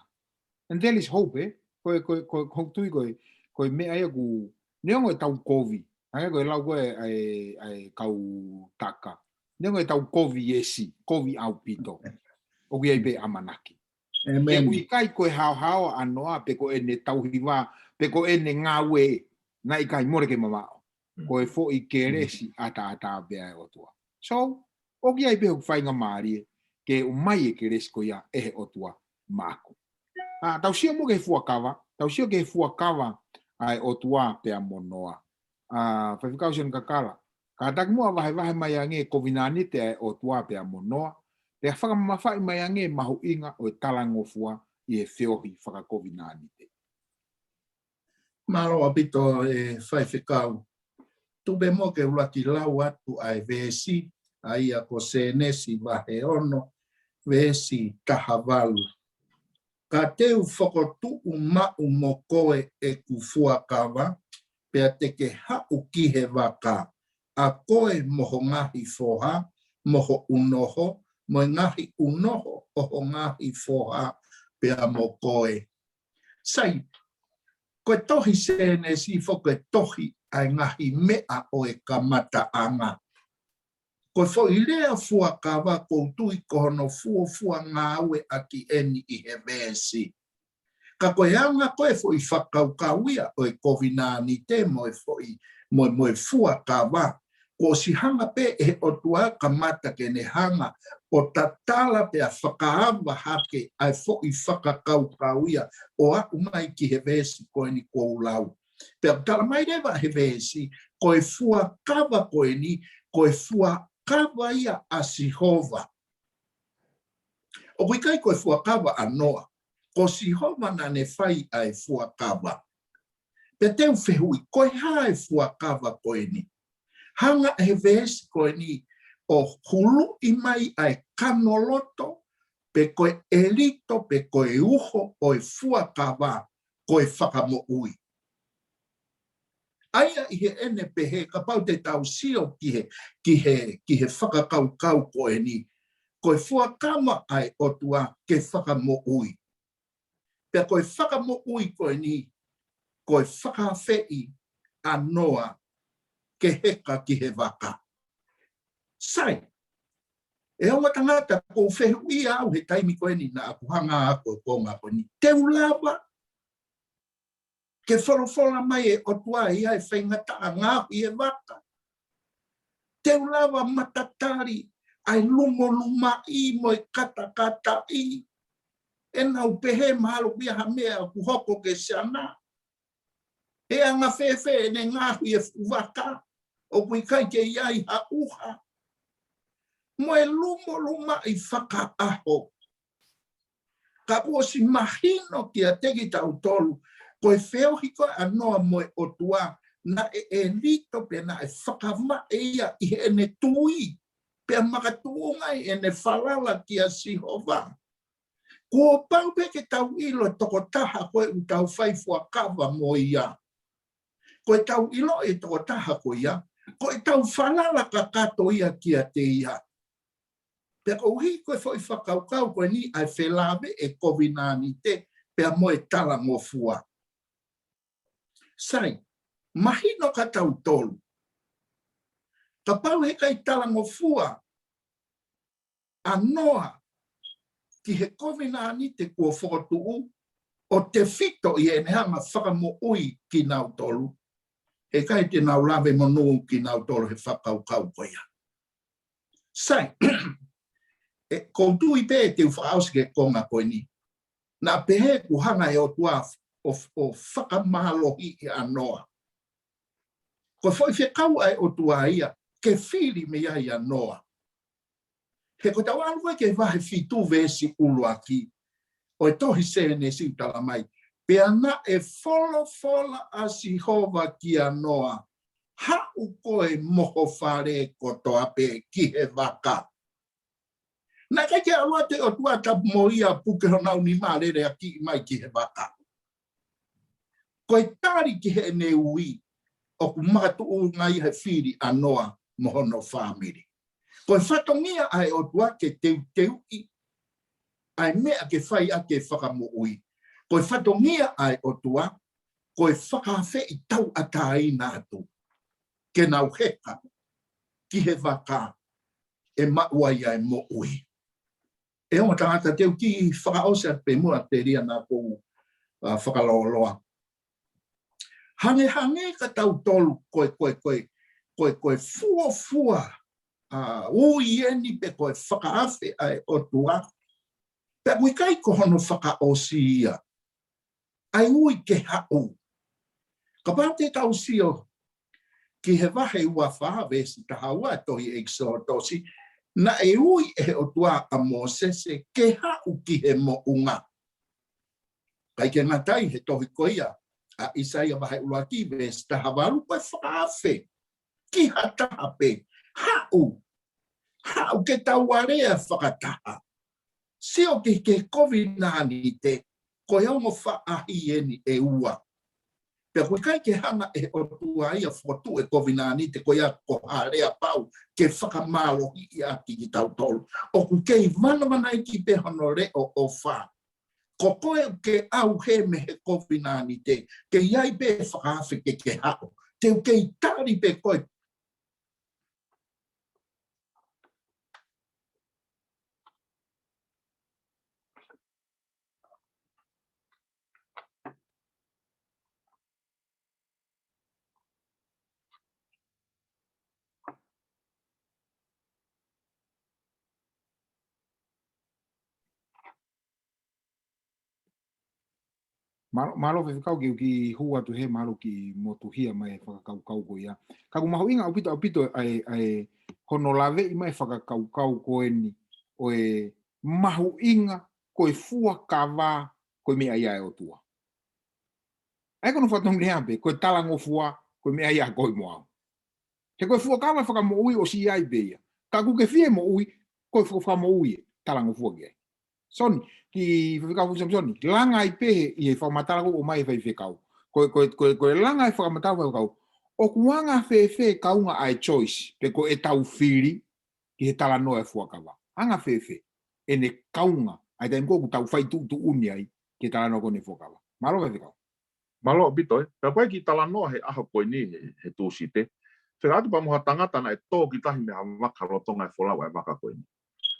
And there is hope, ē? Ko e, ko e, ko e, ko e tui ko e, ko e meʻa ia ʻoku, neongo e tau kovi. Hangē ko e lau ko ē ʻa e, ʻa e kau taka. Neongo e tau kovi ʻesi, kovi ʻaupito. ʻOku ʻi ai pē ʻamanaki. ʻĒmeni. He ʻoku ʻikai ko e haohaoa ʻa Noa, pe ko ʻene tauhi vā, pe ko ʻene ngāue, naʻe ʻikai, mole ke mamaʻo. Ko e foʻi kelesi ʻataʻatā pē ʻa e ʻOtua. So, ʻoku ʻi ai pē hoku faingamālie ke ʻomai e kelesi ko ia ʻe he ʻOtua maʻaku. ʻA, tau sio muʻa ki he fuakava, tau sio ki he fuakava ʻa e ʻOtua pea mo Noa. ʻA, faifekau Sione Kakala, kātaki muʻa vahevahe mai ange e kovinānite ʻa e ʻOtua pea mo Noa, pea fakamamafaʻi mai ange e mahuʻinga ʻo e talangofua ʻi he feohi fakakovinānite. Mālō ʻaupito e faifekau. Tuku pē muʻa ke u ʻuluaki lau atu ʻa e veesi, ʻa ia ko Sēnesi vahe ono, veesi taha valu. Ka te u fokotuʻu maʻu mo koe ʻeku fuakava, pea te ke haʻu ki he vaka, ʻa koe mo ho ngaahi foha, mo ho ʻunoho, mo e ngaahi ʻunoho ʻo ho ngaahi foha, pea mo koe. Sai, ko e tohi Sēnesi foki ko e tohi ʻa e ngaahi meʻa ʻo e kamataʻanga. Ko e foʻi lea fuakava ʻoku ou tui ko hono fuofua ngāueʻaki eni ʻi he veesi. Ka ko e anga ko ē foʻi fakakaukau ia ʻo e kovinānite mo e foʻi, mo, mo e fuakava, kuo ʻosi hanga pē ʻe he ʻOtua kamata ke ne hanga ʻo tatala pea fakaava hake ʻa e foʻi fakakaukau ia ʻo aʻu mai ki he veesi ko eni kuo u lau. Pea tala mai leva he veesi, ko e fuakava ko eni, ko e fuakava ia ʻa Sihova. ʻOku ʻikai ko e fuakava ʻa Noa, ko Sihova naʻa ne fai ʻa e fuakava. Pea te u fehuʻi, ko e hā e fuakava ko eni? Hanga ʻe he veesi ko eni ʻo huluʻi mai ʻa e kanoloto, pe ko e ʻelito, pe ko e uho ʻo e fuakava, ko e fakamoʻui. ʻA ia ʻi heʻene pehē, kapau te tau sio ki he, ki he, ki he fakakaukau ko eni, ko e fuakava ʻa e ʻOtua ke fakamoʻui. Pea ko e fakamoʻui ko eni, ko e fakaafeʻi ʻa Noa ke heka ki he vaka. Sai, ʻe ongo tangata, ʻoku ou fehuʻi au he taimi ko eni naʻa ku hanga ʻo ako e konga ko eni. Te u lava ke folofola mai e ʻOtua ia ʻe faingataʻa ngaohi e vaka? Te u lava matatali ʻa e lumolumaʻi mo e katakataʻi? ʻE nau pehē mahalo pē ha meʻa ʻoku hoko ke siana. He anga fēfē ʻene ngaohi e fuʻu vaka ʻoku ʻikai ke ʻi ai ha ʻuha? Mo e lumolumaʻi fakaʻaho. Ka kuo ʻosi mahino kiate kitautolu, ko e feohi ko ē ʻa Noa mo e ʻOtua, naʻe ʻelito pea naʻe fakavaʻe ia ʻi heʻene tui, pea makatuʻunga ʻi heʻene falala kia Sihova. Kuo pau pē ke tau ʻilo e tokotaha ko ē ʻoku tau fai fuakava mo ia. Ko e tau ʻilo e tokotaha ko ia, ko e tau falala kakato ia kiate ia. Pea koeʻuhi ko e foʻi fakakaukau ko eni ʻa e felāveʻi e kovinānite pea mo e talangofua. Sai, mahino kia tautolu, kapau heʻikai talangofua ʻa Noa ki he kovinānite kuo fokotuʻu ʻo tefito ʻi heʻene hanga fakamoʻui kinautolu, heʻikai te nau lave monū kinautolu he fakakaukau ko ia. Sai, ʻe, ʻoku ou tui pē te u fakaʻosi ki he konga ko eni. Naʻe pehē kuo hanga ʻe he ʻOtua ʻo, ʻo fakamālohiʻi ʻa Noa. Ko e foʻi fekau ʻa e ʻOtua ia ke fili mei ai ʻa Noa. He ko e tau ʻalu ko ē ki he vahe fitu veesi ʻuluaki ʻo e tohi Sēnesi ʻoku tala mai, pea naʻe folofola ʻa Sihova kia Noa, haʻu koe mo ho fale kotoa pē ki he vaka. Naʻe ʻikai ke ʻalu atu e ʻOtua tapu mo ia puke honau nima lele ʻaki mai ki he vaka. Ko e tali ki heʻene ui, ʻoku makatuʻunga ia he fili ʻa Noa mo hono fāmili. Ko e fatongia ʻa e ʻOtua ke teuteuʻi ʻa e meʻa ke fai ʻaki e fakamoʻui. Ko e fatongia ʻa e ʻOtua, ko e fakaafeʻi tauʻatāina atu ke nau heka ki he vaka ʻe maʻu ai ʻa e moʻui. ʻE ongo tangata, te u kiʻi fakaʻosi atu pē muʻa telia naʻa ku, ʻa, fakalōloa. Hangehangē kia tautolu ko e, ko e, ko e, ko e, ko e fuofua, ʻa, ui eni pe ko e fakaafe ʻa e ʻOtua. Pea ʻoku ʻikai ko hono fakaʻosi ia ʻa e ui ke haʻu. Kapau te tau sio ki he vahe ua fā veesi taha ua tohi ʻEkisoto, naʻe ui ʻe he ʻOtua ʻa Mōsese ke haʻu ki he moʻunga. ʻIkai ke ngata ai, he tohi ko ia ʻa ʻAisea vahe ʻuluaki veesi taha valu, ko e fakaafe ki ha taha pē, haʻu, haʻu ke tau alea fakataha. Sio ki he kovinānite, ko e ongo faʻahi eni ʻe ua. Pea ʻoku ʻikai ke hanga ʻe he ʻOtua ia fokotuʻu e kovinānite ko ia ko ha lea pau ke fakamālohiʻi ʻaki kitautolu. ʻOku kei vanavanaiki pē hono leʻo ʻofa. Ko koe ʻoku ke ʻauhē mei he kovinānite, kei ʻi ai pē fakaafe ke ke haʻu. Te u kei tali pē koe. Mālō, mālō Faifekau, ke u kiʻi hū atu he mālō kiʻi motuhia mai e fakakaukau ko ia. Ka ʻoku mahuʻinga ʻaupito, ʻaupito ʻa e, ʻa e hono laveʻi mai e fakakaukau ko eni ʻo e mahuʻinga ko e fuakava ko e meʻa ia ʻa e ʻOtua. ʻA ia ko hono fatongia pē, ko e talangofua, ko e meʻa ia ʻa koe mo au. He ko e fuakava fakamoʻui ʻosi ʻi ai pē ia. Ka ʻoku ke fie moʻui, ko e fuakava fakamoʻui ē, talangofua ki ai. Soni, ki Faifekau Fusi Samisoni, langa ai pē he, ʻi he fakamatala ʻoku ʻomai ʻe Faifekau. Ko e, ko e, ko e, ko e langa e fakamatala ʻa Faifekau. ʻOku anga fēfē kaunga ʻa e choice, pe ko ʻetau fili, ki he talanoa e fuakava. Anga fēfē, ʻene kaunga, ʻa e taimi ko ē ʻoku tau fai tuʻutuʻuni ai, ki he talanoa ko eni e fuakava. Mālō Faifekau. Mālō ʻaupito ē. Pea ko e kiʻi talanoa he ʻaho ko eni he, he Tūsite. Fekauʻaki pea mo ha tangata naʻe tō ki tahi mei ha vaka lolotonga e folau ʻa e vaka ko eni.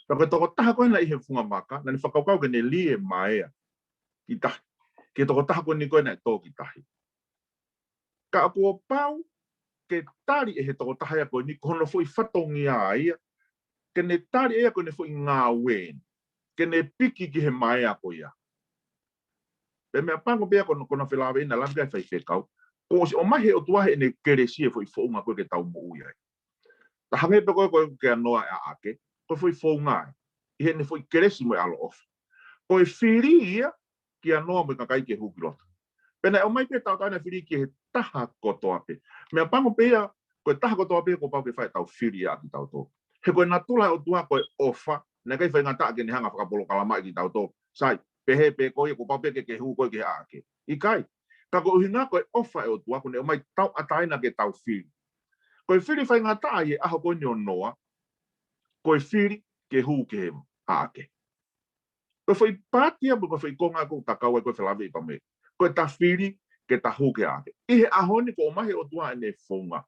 Pea ko e tokotaha ko ē naʻe ʻi he funga vaka, naʻa ne fakakaukau ke ne lī e maea ki tahi. Ki he tokotaha ko eni ko ē naʻe tō ki tahi. Ka ʻoku pau ke tali ʻe he tokotaha ia ko eni, ko hono foʻi fatongia ia, ke ne tali ʻe ia ko ʻene foʻi ngāue, ke ne piki ki he maea ko ia. Pea meʻapango pē ia ko hono, ko hono felāveʻi naʻe lave ki ai e Faifekau. Kuo ʻosi ʻomai he ʻOtua heʻene kelesi e foʻi founga ko ē ke tau moʻui ai. Ka hangē pē ko ē, ko ē kia Noa e ʻaʻake, ko e foʻi founga ē. ʻI heʻene foʻi kelesi mo e ʻaloʻofa. Ko e fili ia kia Noa mo e kakai ke hū ki loto. Pea naʻe ʻomai pē tauʻatāina fili ki he taha kotoa pē. Meʻapango pē ia, ko e taha kotoa pē kuo pau ke fai ʻetau fili ia kitautolu. He ko e natula e ʻOtua ko e ʻofa, naʻe ʻikai faingataʻa ke ne hanga fakapolokalamaʻi kitautolu. Sai, pehē pē ko ia kuo pau pē ke ke hū koe ki he ʻaʻake. ʻIkai. Ka ko e ʻuhinga ko e ʻofa e ʻOtua, kuo ne ʻomai tauʻatāina ke tau fili. Ko e fili faingataʻa ʻi he ʻaho ko eni ʻo Noa, ko e fili ke hū ki he ʻaʻake. Ko e foʻi paati ia, ko e foʻi konga ʻoku ou takau ai ko e felāveʻi pea mo e. Ko ʻeta fili ke ta hū ki he ʻaʻake. ʻI he ʻaho ni kuo ʻomai he ʻOtua ʻene founga.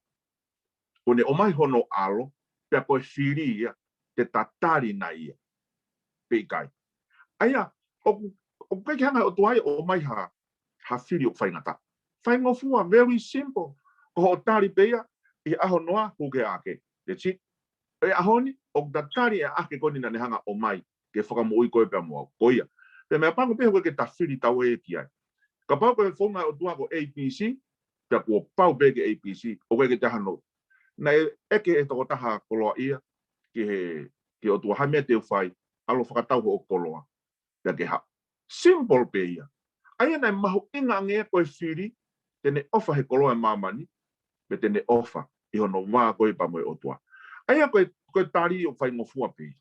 Kuo ne ʻomai hono ʻAlo, pea ko e fili ia, te ta tali nai ia. Pe ʻikai. ʻA ia, ʻoku, ʻoku ʻikai ke hanga he ʻOtua ia ʻo ʻomai ha, ha fili ʻoku faingataʻa. Faingofua, very simple. Ko hoʻo tali pē ia, ʻi he ʻaho ʻo Noa, hū ki he ʻaʻake. That's it. ʻI he ʻaho ni, ʻoku ta tali e ʻaʻake ko eni naʻa ne hanga ʻo ʻomai, ke fakamoʻui koe pea mo au. Ko ia. Pea meʻapango pē he ʻoku ʻikai ke ta fili tau ē ki ai. Kapau ko e founga ʻo e ʻOtua ko A B C, pea kuo pau pē ke A B C, ʻoku ʻikai ke te hano. Naʻe ʻeke ʻe he tokotaha koloaʻia, ki he, ki he ʻOtua ha meʻa te u fai, ʻalu ʻo fakatau hoʻo koloa. Pea ke haʻu. Simple pē ia. ʻA ia naʻe mahuʻinga ange ia ko e fili, te ne ʻofa he koloa ʻo e māmani, pe te ne ʻofa ʻi hono vā ko ē pea mo e ʻOtua. ʻA ia ko e, ko e tali ʻoku faingofua pē ia.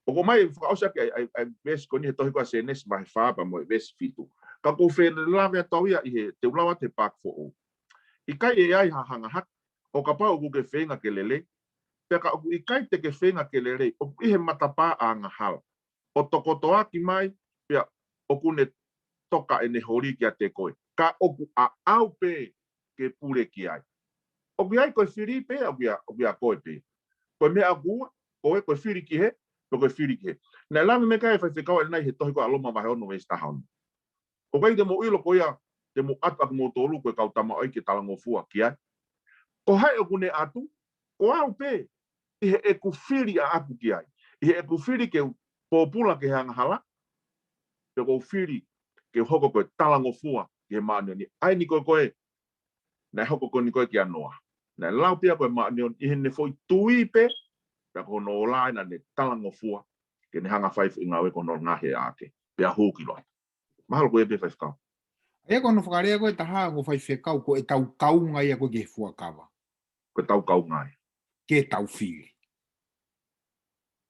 ʻOku ʻomai fakaʻosi ʻaki ʻa e, ʻa e, ʻa e veesi ko eni he tohi ko ē ʻa Sēnesi vahe fā pea mo e veesi fitu. Ka ʻoku ou fie lave atu au ia ʻi he, te u lau atu he paaki foʻou. ʻIkai ʻe ai ha hanga hake, ʻo kapau ʻoku ke feinga ke lelei, pea ka ʻoku ʻikai te ke feinga ke lelei, ʻoku ʻi he matapā ʻa e angahala. ʻO tokotoaki mai, pea ʻoku ne toka ʻene holi kiate koe. Ka ʻoku ʻaʻau pē ke pule ki ai. ʻOku ʻi ai ko e fili pē, ʻoku ʻia, ʻoku ʻia koe pē. Ko e meʻa ʻoku ua, ko e, ko e fili ki hē, pe ko e fili ki hē. Naʻe lave mai ki ai e faifekau ʻanenai he tohi ko ē ʻa Loma vahe ono veesi taha ono. ʻOku ʻikai te mou ʻilo ko ia, te mou ʻatu ʻakimoutolu ko e kau tamaioʻeiki ke talangofua ki ai. Ko hai ʻoku ne ʻatu, ko au pē, ʻi heʻeku fili ʻaʻaku ki ai. ʻI heʻeku fili ke u pōpula ki he angahala, pe ʻoku ou fili ke u hoko ko e talangofua ki he māʻoniʻoni. ʻA eni ko ē ko ē, naʻe hoko ko eni ko ē kia Noa. Naʻe lau pē ia ko e māʻoniʻoni ʻi heʻene foʻi tui pē, pea ko hono ola ē naʻa ne talangofua, ke ne hanga fai foʻi ngāue ko hono ngaohi e ʻaʻake, pea hū ki loto. Mahalo ko ia pē faifekau. ʻA ia ko hono fakalea ko ē ʻe taha ko e faifekau ko ʻetau kaunga ia ko ē ki he fuakava. Ko ʻetau kaunga ia. Ke tau fili.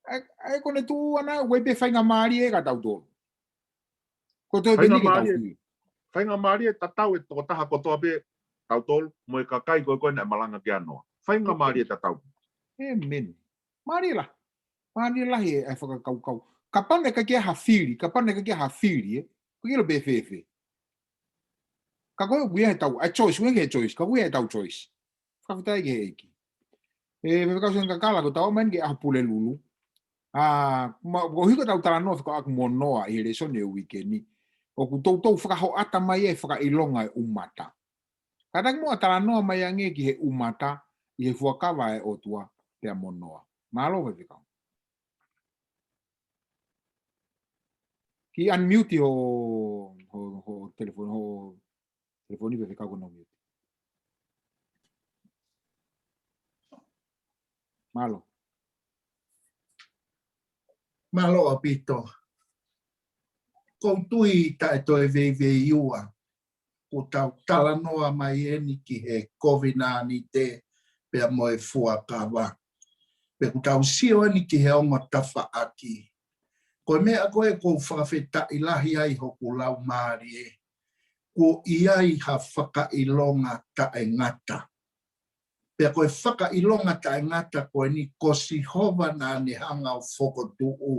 ʻA ia, ʻa ia ko ʻene tuʻu ʻana, ʻoku ʻi ai pē faingamālie kia tautolu. Ko e toe pē ni ke tau fili. Faingamālie tatau e tokotaha kotoa pē tautolu, mo e kakai ko ē ko ē naʻe malanga kia Noa. Faingamālie tatau. ʻĒmeni. Mālie lahi. Mālie lahi e, e fakakaukau. Kapau naʻe ʻikai ke ʻi ai ha fili, kapau naʻe ʻikai ke ʻi ai ha fili, ē. Ko e kilo pē fēfē. Ka ko e ʻoku ʻi ai ʻetau, ʻa e choice, ʻoku ʻi ai ʻetau choice, ka ʻoku ʻi ai ʻetau choice. Fakafetaʻi ki he ʻEiki. ʻE, Faifekau Sione Kakala, ko ʻetau ō mai eni ki he ʻaho Pulelulu. ʻA, ma, ko e hiko ʻetau talanoa fekauʻaki mo Noa ʻi he lēsoni e uike ni. ʻOku toutou fakahoʻata mai e fakaʻilonga e ʻumata. Kātaki muʻa talanoa mai ange ki he ʻumata ʻi he fuakava e ʻOtua pea mo Noa. Mālō faifekau. Kiʻi unmute ho, ho, ho telefoni, ho telefoni pe fekau ko nau mute. Mālō. Mālō ʻaupito. Ko u tui taʻe toe veiveiua, ko ʻetau talanoa mai eni ki he kovinānite pea mo e fuakava. Pea ko ʻetau sio eni ki he ongo tafaʻaki. Ko e meʻa ko ē ko u fakafetaʻi lahi ai hoku laumālie. Ko ia ʻi ha fakaʻilonga taʻengata. Pea ko e fakaʻilonga taʻengata ko eni ko Sihova naʻa ne hanga ʻo fokotuʻu.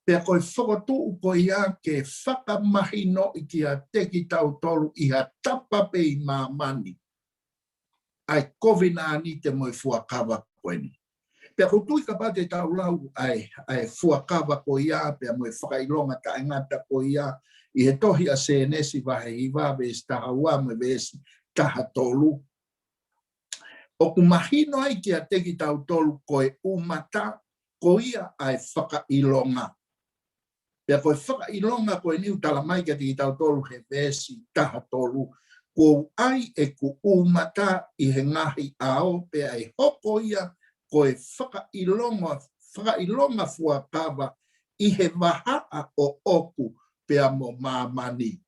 Pea ko e fokotuʻu ko ia ke fakamahinoʻi kiate kitautolu ʻi ha tapa pē ʻi māmani ʻa e kovinānite mo e fuakava ko eni. Pea ko u tui kapau te tau lau ʻa e, ʻa e fuakava ko ia, pea mo e fakaʻilonga taʻengata ko ia, ʻi he tohi ʻa Sēnesi vahe hiva veesi taha ua mo e veesi taha tolu. ʻOku mahino ai kiate kitautolu ko e ʻumata, ko ia ʻa e fakaʻilonga. Pea ko e fakaʻilonga ko eni ʻoku tala mai kiate kitautolu he veesi taha tolu. Kuo u ʻai ʻeku ʻumata ʻi he ngaahi ʻao, pea ʻe hoko ia ko e fakaʻilonga, fakaʻilonga fuakava ʻi he vahaʻa ʻoʻoku pea mo māmani.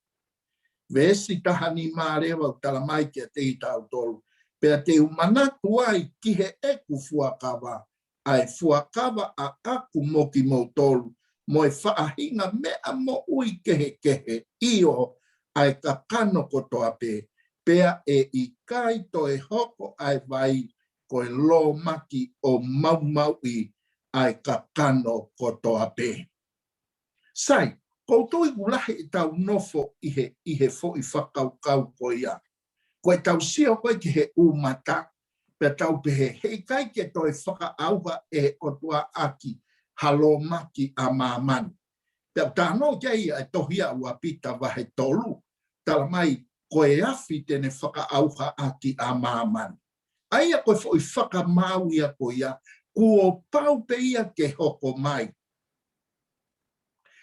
Veesi taha nima leva ʻoku tala mai kiate kitautolu. Pea te u manatu ai ki heʻeku fuakava, ʻa e fuakava ʻaʻaku mo kimoutolu, mo e faʻahinga meʻa moʻui kehekehe, ʻio, ʻa e kakano kotoa pē, pea ʻe ʻikai toe hoko ʻa e vai ko e lōmaki ʻo maumauʻi ʻa e kakano kotoa pē. Sai, ko u tui ʻoku lahi ʻetau nofo ʻi he, ʻi he foʻi fakakaukau ko ia. Ko ʻetau sio ko ē ki he ʻumata, pea tau pehē, heʻikai ke toe fakaʻauha ʻe he ʻOtua ʻaki ha lōmaki ʻa māmani. Pea ʻoku talanoa ki ai ʻa e tohi ʻa ua Pita vahe tolu, tala mai, ko e afi te ne fakaʻauha ʻaki ʻa māmani. ʻA ia ko e foʻi fakamaau ia ko ia, kuo pau pē ia ke hoko mai.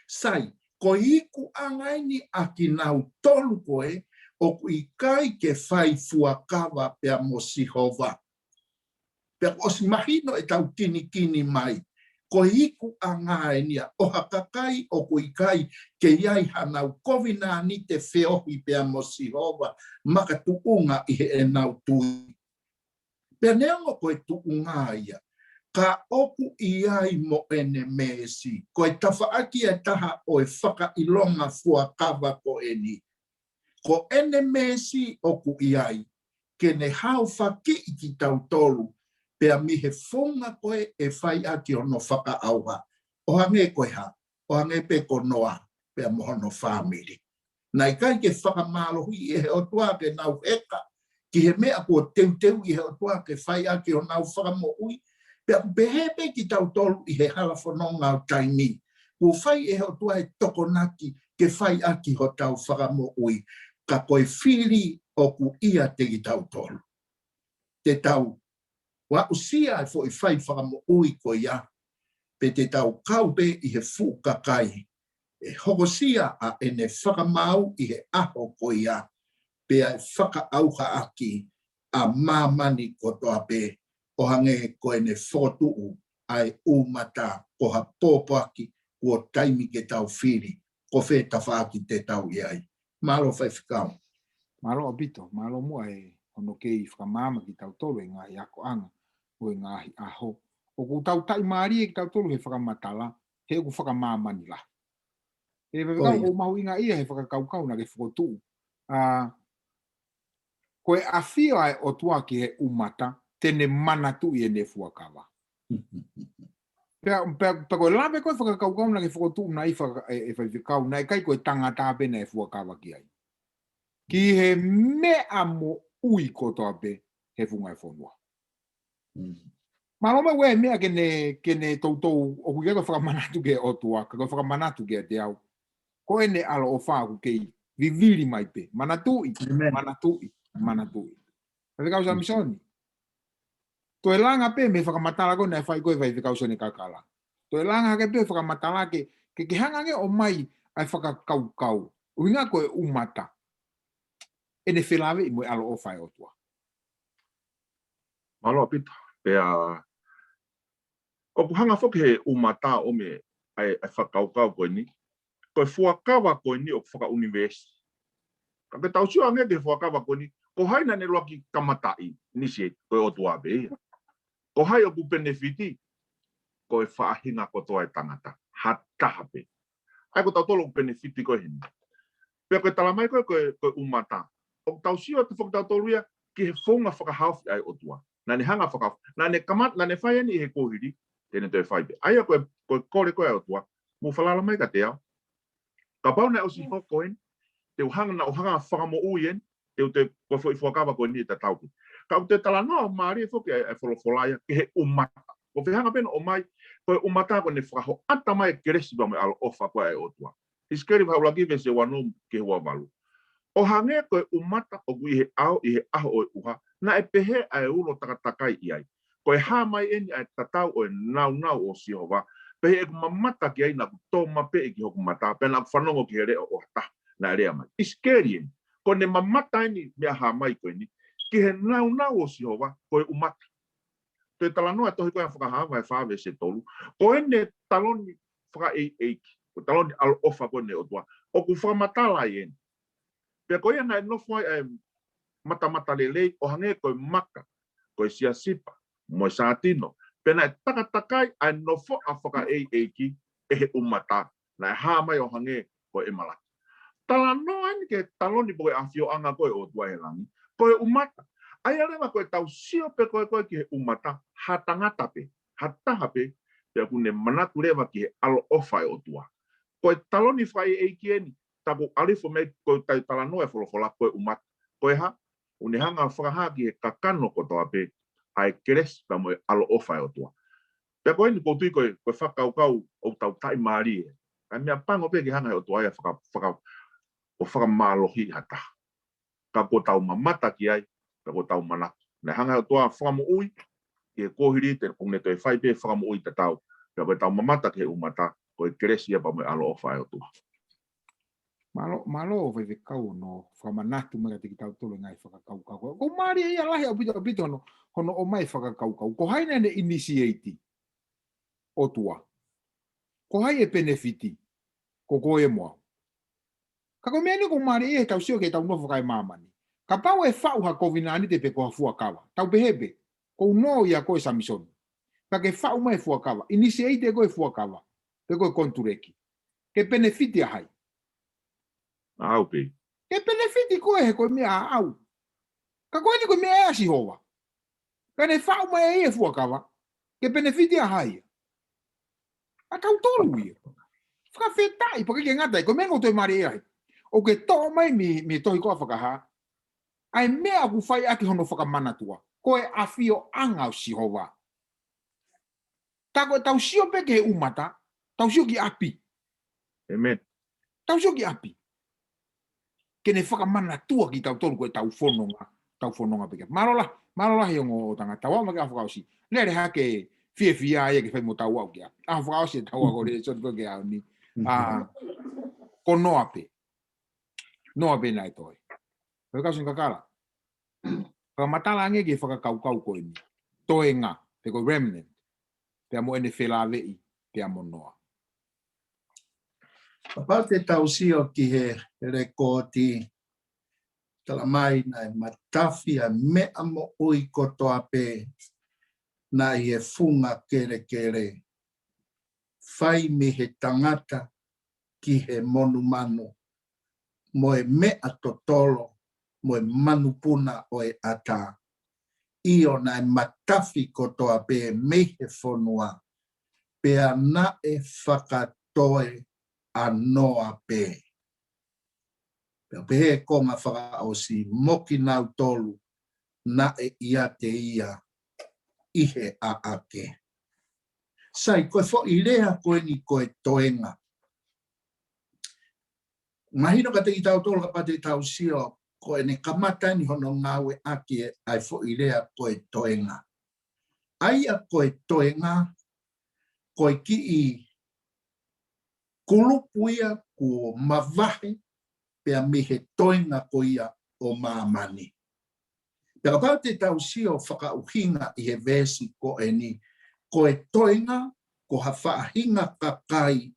Sai, ko e ikuʻanga eni ʻa kinautolu ko ē, ʻoku ʻikai ke fai fuakava pea mo Sihova. Pea kuo ʻosi mahino ʻetau kinikini mai. Ko e ikuʻanga eni ia ʻo ha kakai ʻoku ʻikai ke ʻi ai hanau kovinānite feohi pea mo Sihova makatuʻunga ʻi heʻenau tui. Pea neongo ko e tuʻunga ia, ka ʻoku ʻi ai mo ʻene meesi, ko e tafaʻaki ʻe taha ʻo e fakaʻilonga fuakava ko eni. Ko ʻene meesi ʻoku ʻi ai, ke ne haofakiʻi kitautolu, pea mei he founga ko ē ʻe fai ʻaki hono fakaʻauha. ʻO hangē ko e hā, ʻo hangē pē ko Noa, pea mo hono fāmili. Naʻe ʻikai ke fakamālohiʻi ʻe he ʻOtua ke nau heka, ki he meʻa kuo teuteuʻi ʻe he ʻOtua ke fai ʻaki honau fakamoʻui, pea ʻoku pehē pē kitautolu ʻi he hala fononga ʻo taimi. Kuo fai ʻe he ʻOtua e tokonaki ke fai ʻaki hotau fakamoʻui, ka ko e fili ʻoku ʻiate kitautolu. Te tau aʻusia e foʻi fai fakamoʻui ko ia, pe te tau kau pē ʻi he fuʻu kakai ʻe hokosia ʻa ʻene fakamaau ʻi he ʻaho ko ia, pea ʻe fakaʻauha ʻaki ʻa māmani kotoa pē, ʻo hangē ko ʻene fokotuʻu ʻa e ʻumata ko ha pōpoaki kuo taimi ke tau fili, ko fē tafaʻaki te tau ʻi ai. Mālō Faifekau. Mālō ʻaupito, mālō muʻa e hono kei fakamaama kitautolu e ngaahi akoʻanga ʻo e ngaahi ʻaho. ʻOku tau taʻimālie kitautolu he fakamatala, he ʻoku fakamāmani lahi. ʻE Faifekau, ʻoku ou mahuʻingaʻia he fakakaukau naʻa ke fokotuʻu. ʻA, ko e ʻafio ʻa e ʻOtua ki he ʻumata, te ne manatuʻi ʻene fuakava. Pea, pea, pea ko e lave ko ē fakakaukau naʻa ke fokotuʻu naʻe faka-, ʻe, ʻe Faifekau, naʻe ʻikai ko e tangata pē naʻe fuakava ki ai. Ki he meʻa moʻui kotoa pē he funga e fonua. Mālō mai ʻa e meʻa ke ne, ke ne toutou, ʻoku ʻikai ko e fakamanatu ki he ʻOtua, ka ko e fakamanatu kiate au. Ko ʻene ʻaloʻofa ʻoku kei vivili mai pē. Manatuʻi, manatuʻi, manatuʻi. Faifekau Samisoni. Toe langa pē mei he fakamatala ko ē naʻe fai ko ē ʻe Faifekau Sione Kakala. Toe langa hake pē fakamatala ke, ke, ke hanga ange ʻo mai ʻa e fakakaukau. ʻUhinga ko e ʻumata. ʻEne felāveʻi mo e ʻaloʻofa ʻa e ʻOtua. Mālō ʻaupito. Pea ʻoku hanga foki he ʻumata ʻo ʻomai ʻa e, ʻa e fakakaukau ko eni. Ko e fuakava ko eni ʻoku fakaʻunivēsi. Ka ke tau sio ange ki he fuakava ko eni, ko hai naʻa ne ʻuluaki kamataʻi, initiate, ko e ʻOtua pē ia. Ko hai ʻoku penefiti, ko e faʻahinga kotoa e tangata, ha taha pē. ʻA ia ko tautolu ʻoku penefiti ko ē heni. Pea ko e talamai ko ē, ko e, ko e ʻumata. ʻOku tau sio atu foki tautolu ia ki he founga fakahaofi ʻa e ʻOtua. Naʻa ne hanga fakahaofi. Naʻa ne kamata, naʻa ne fai eni ʻi he kuohili, te ne toe fai pē. ʻA ia ko e, ko e kole ko ē ʻa e ʻOtua. Mou falala mai kiate au. Kapau naʻe ʻosi hoko eni, te u hanga naʻa ku hanga fakamoʻui eni, te u toe ko e foʻi fuakava ko eni ʻe tatau pē. Ka ʻoku toe talanoa ʻo mālie foki ʻa e, ʻa e folofola ia ki he ʻumata. Ko e fehanga pē naʻe ʻomai, ko e ʻumata ko ʻene fakahoʻata mai e kelesi pea mo e ʻaloʻofa ko ē ʻa e ʻOtua. ʻIsikeli vahe ʻuluaki veesi ua ono ki he ua valu. ʻO hangē ko e ʻumata ʻoku ʻi he ʻao ʻi he ʻaho ʻo e ʻuha, naʻe pehē ʻa e ulo takatakai ʻi ai. Ko e hā mai eni ʻa e tatau ʻo e nāunau ʻo Sihova, pehē ʻeku mamata ki ai naʻa ku tōmapeʻe ki hoku mata, pea naʻa ku fanongo ki he leʻo ʻo ha taha naʻe lea mai. ʻIsikeli eni, ko ʻene mamata eni meʻa hā mai ko eni, ki he nāunau ʻo Sihova, ko e ʻumata. Toe talanoa e tohi ko ē ʻa Fakahā vahe fā veesi tolu. Ko ʻene taloni fakaʻeiʻeiki, ko e taloni ʻaloʻofa ko eni ʻa e ʻOtua. ʻOku fakamatala ai eni. Pea ko ia naʻe nofo ai ʻa e matamatalelei ʻo hangē ko e maka, ko e siasipa, mo e sātino. Pea naʻe takatakai ʻa e nofoʻa fakaʻeiʻeiki ʻe he ʻumata. Naʻe hā mai ʻo hangē ko e ʻemalati. Talanoa eni ki he taloni pe ko e ʻafioʻanga ko ē ʻo e ʻOtua ʻi he langi. Ko e ʻumata. ʻA ia leva ko e tau sio pē ko ē ko ē ki he ʻumata, ha tangata pē, ha taha pē, pea ʻoku ne manatu leva ki he ʻaloʻofa ʻa e ʻOtua. Ko e taloni fakaʻeiʻeiki eni, tā ko e ʻalifo mei ko e tau talanoa e folofola ko e ʻumata. Ko e hā, ʻoku ne hanga fakahā ki he kakano kotoa pē, ʻa e kelesi pea mo e ʻaloʻofa ʻa e ʻOtua. Pea ko eni ʻoku ou tui ko e, ko e fakakaukau ʻoku tau taʻimālie. Ka meʻapango pē ke hanga he ʻOtua ia faka, faka, ʻo fakamālohi ha taha. Ka ʻoku tau mamata ki ai, ka ʻoku tau manatu. Naʻe hanga he ʻOtua fakamoʻui, ki he kuohili te ʻoku ne toe fai pē fakamoʻui tatau. Pea ko e tau mamata ki he ʻumata, ko e kelesi ia pea mo e ʻaloʻofa ʻa e ʻOtua. Mālō, mālō ʻo Faifekau hono fakamanatu mai kiate kitautolu e ngaahi fakakaukau. ʻOku mālie ia lahi ʻaupito, ʻaupito hono, hono ʻomai fakakaukau. Ko hai naʻa ne initiate? ʻOtua. Ko hai ʻe penefiti? Ko koe mo au. Ka ko e meʻa eni ʻoku mālie ia he tau sio ki he tau nofo fakaemāmani. Kapau ʻe faʻu ha kovinānite pe ko ha fuakava. Tau pehē pē, ʻoku ou nō ia ko e Samisoni. Ka ke faʻu mai e fuakava. Initiate ko e fuakava. Pe ko e konituleki. Ke penefiti ʻa hai? ʻAu pē. Ke penefiti koe he ko e meʻa ʻaʻau. Ka ko eni ko e meʻa ʻa Sihova. Ka ne faʻu mai ʻe ia e fuakava. Ke penefiti ʻa hai? ʻA tautolu ia. Fakafetaʻi, pea ʻikai ke ngata ai, ko e meʻa ʻoku toe mālie ai. ʻOku ke toʻo mai mei, mei he tohi ko ē ʻa Fakahā. ʻA e meʻa ʻoku fai ʻaki hono fakamanatua. Ko e ʻafioʻanga ʻo Sihova. Ka ko e tau sio pē ki he ʻumata, tau sio ki ʻapi. ʻĒmeni. Tau sio ki ʻapi. Ke ne fakamanatua kitautolu ko e tau fononga, tau fononga pē ki ʻapi. Mālō lahi, mālō lahi ongo ʻo tangata, tau aʻu mai ki he ʻaho fakaʻosi. Lele hake fiefia ia ke fai mo tau aʻu ki ʻapi. ʻAho fakaʻosi ʻe tau ako lēsoni ko ē ki he ʻaho ni. ʻA, ko Noa pē. Noa pē naʻe toe. Ko e kasi kakala. Fakamatala ange ki he fakakaukau ko eni. Toenga, pe ko e remnant. Pea mo ʻene felāveʻi, pea mo Noa. Kapau te tau sio ki he lekooti, talamai naʻe matafi ʻa e meʻa moʻui kotoa pē naʻe ʻi he funga kelekele. Fai mei he tangata ki he monumanu, mo e meʻa totolo, mo e manupuna ʻo e ʻatā. ʻIo naʻe matafi kotoa pē mei he fonua, pea naʻe fakatoe ʻa Noa pē. Pea pehē konga fakaʻosi mo kinautolu naʻe ʻiate ia ʻi he ʻaʻake. Sai, ko e foʻi lea ko eni ko e toenga. Mahino kiate kitautolu kapau te tau sio, ko ʻene kamata eni hono ngāueʻaki ʻa e foʻi lea ko e toenga. ʻA ia ko e toenga, ko e kiʻi, Kulupu ia kuo mavahe pea mei he toenga ko ia ʻo māmani. Pea kapau te tau sio fakaʻuhinga ʻi he veesi ko eni, ko e toenga ko ha faʻahinga kakai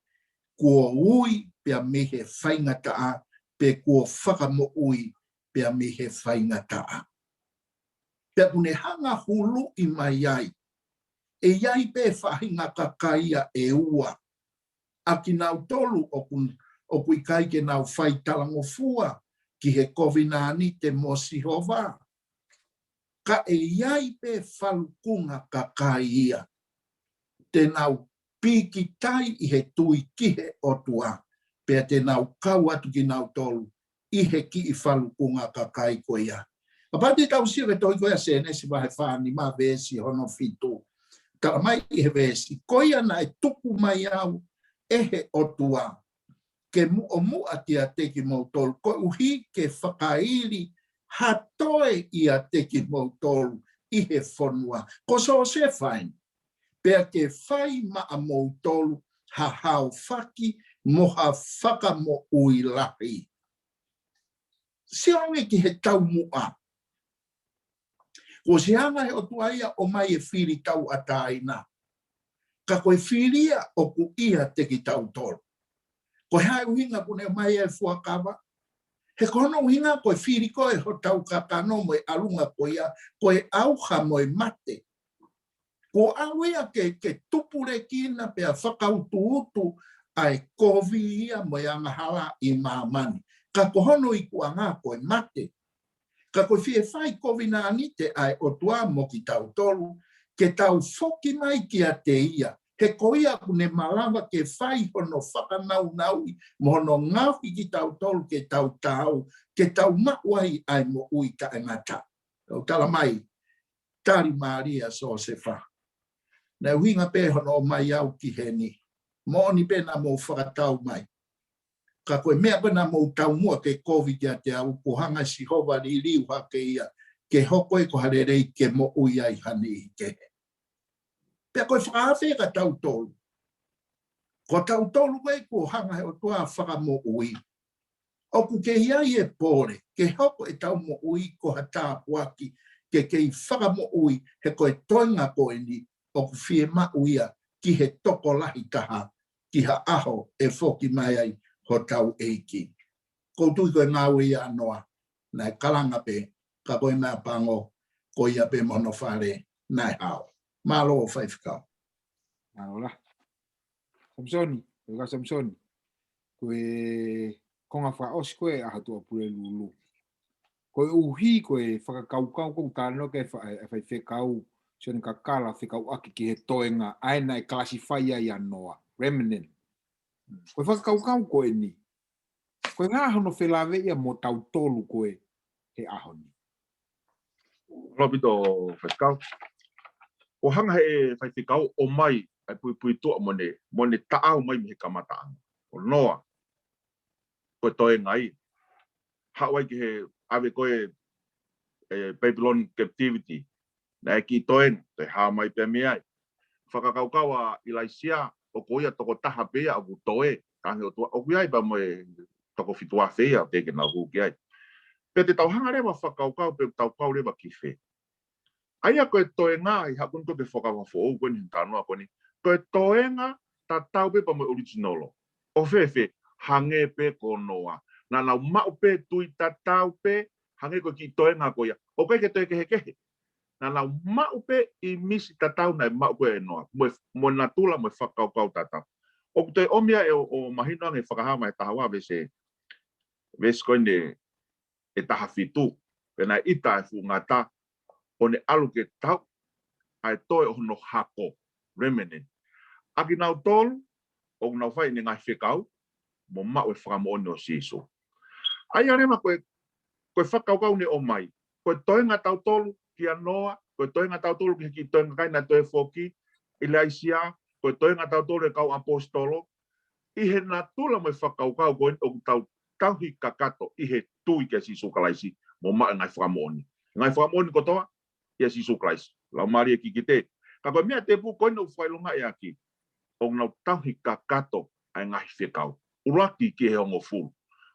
kuo ui pea mei he faingataʻa, pe kuo fakamoʻui pea mei he faingataʻa. Pea ʻoku ne hanga huluʻi mai ai, ʻe ʻi ai pē faʻahinga kakai ia ʻe ua, ʻa kinautolu ʻoku, ʻoku ʻikai ke nau fai talangofua ki he kovinānite mo Sihova. Ka ʻe ʻi ai pē falukunga kakai ia te nau pīkitai ʻi he tui ki he ʻOtua, pea te nau kau atu kinautolu ʻi he kiʻi falukunga kakai ko ia. Kapau te tau sio ki he tohi ko ia Sēnesi vahe fā nima veesi hono fitu. Tala mai ʻi he veesi, ko ia naʻe tuku mai au ʻe he ʻOtua ke muʻomuʻa kiate kimoutolu, koeʻuhi ke fakaili ha toe ʻiate kimoutolu ʻi he fonua. Ko Siosefa eni, pea ke fai maʻamoutolu ha haofaki mo ha fakamoʻui lahi. Sio ange ki he taumuʻa. Kuo ʻosi hanga he ʻOtua ia ʻo ʻomai e fili tauʻatāina. Ka ko e fili ia ʻoku ʻiate kitautolu. Ko e hā e ʻuhinga ʻoku ne ʻomai e fuakava? He ko hono ʻuhinga ko e fili ko ē hotau kakano mo e ʻalunga ko ia, ko e ʻauha mo e mate. Kuo ʻalu ia ke, ke tupulekina pea fakautuutu ʻa e kovi ia mo e angahala ʻi māmani. Ka ko hono ikuʻanga ko e mate. Ka ko e fie fai kovinānite ʻa e ʻOtua mo kitautolu, ke tau foki mai kiate ia. He ko ia ʻoku ne malava ke fai hono fakanaunauʻi mo hono ngaohi kitautolu ke tau taau, ke tau maʻu ai ʻa e moʻui taʻengata. ʻOku tala mai, tali mālie ʻa Siosefa. Naʻe ʻuhinga pē hono ʻomai au ki heni. Moʻoni pē naʻa mou fakatau mai. Ka ko e meʻa ko ē naʻa mou taumuʻa ke kovi kiate au, kuo hanga ʻe Sihova liliu hake ia, ke hoko ia ko ha lelei ke moʻui ai ha niʻihi kehe. Pea ko e fakaafe kia tautolu. Ko tautolu ko ē kuo hanga he ʻOtua ʻo fakamoʻui, ʻoku kei ʻi ai e pole ke hoko ʻetau moʻui ko ha tāpuaki, ke kei fakamoʻui, he ko e toenga ko eni ʻoku fiemaʻu ia ki he tokolahi taha, ki ha ʻaho ʻe foki mai ai hotau ʻEiki. ʻOku ou tui ko e ngāue ia ʻa Noa, naʻe kalanga pē, ka ko e meʻa pango, ko ia pē mo hono fale naʻe hao. Mālō Faifekau. Mālō lahi. Samisoni, ʻe ka Samisoni. Ko e konga fakaʻosi ko ē ʻa Hatuʻapulelulu. Koeʻuhi ko e fakakaukau ko ē ʻoku talanoa ki ai e fa-, e Faifekau Sione Kakala fekauʻaki ki he toenga, ʻa ē naʻe classify ai ʻa Noa, remnant. Ko e fakakaukau ko eni, ko e hā hono felāveʻi ia mo tautolu ko ē he ʻaho ni? Mālō ʻaupito Faifekau. ʻO hanga he Faifekau ʻo ʻomai ʻa e puipuituʻa mo ʻene, mo ʻene taʻau mai mei he kamataʻanga. Ko Noa, ko e toenga ia. Haʻu ai ki he ʻave ko ē e Babylon captivity, naʻe kiʻi toenga, toe hao mai pē mei ai. Fakakaukau ʻa ʻIlaisiā, ʻoku ʻi ai e tokotaha pē ia ʻoku toe, tangi ʻOtua, ʻoku ʻi ai pē mo e toko fitu afe ia ʻoku teʻeki ke nau hū ki ai. Pea te tau hanga leva fakakaukau, pea tau kau leva ki fē? ʻA ia ko e toenga ʻi he ʻaho ni ko e Fuakava Foʻou ko eni, talanoa ko eni, ko e toenga tatau pē pea mo e original. ʻO fēfē? Hangē pē ko Noa. Naʻa nau maʻu pē tui tatau pē, hangē ko e kiʻi toenga ko ia. ʻOku ʻikai ke toe kehekehe. Naʻa nau maʻu pē ʻīmisi tatau naʻe maʻu ko ē ʻe Noa. Mo e, mo e natula, mo e fakakaukau tatau. ʻOku toe ʻomi ia ʻo, ʻo mahino ange Fakahā vahe taha ua veesi, veesi ko eni ʻe taha fitu. Pea naʻe ʻita e fuʻu ngata, ʻo ne ʻalu ke tau ʻa e toe ʻo hono hako, remnant. ʻA kinautolu ʻoku nau fai ʻene ngaahi fekau mo maʻu e fakamoʻoni ʻo Sīsū. ʻA ia leva ko e, ko e fakakaukau ne ʻomai, ko e toenga tautolu kia Noa, ko e toenga tautolu ki he kiʻi toenga kakai naʻe toe foki, ʻIlaisiā, ko e toenga tautolu e kau ʻaposetolo, ʻi he natula mo e fakakaukau ko eni ʻoku tau tauhi kakato ʻi he tui kia Sīsū Kalaisi mo maʻu e ngaahi fakamoʻoni. Ngaahi fakamoʻoni kotoa ʻia Sīsū Kalaisi. Laumālie kikite. Ka ko e meʻa tēpū ko eni ʻoku fakaʻilongaʻi ʻaki, ʻoku nau tauhi kakato ʻa e ngaahi fekau. ʻUluaki ki he hongofulu.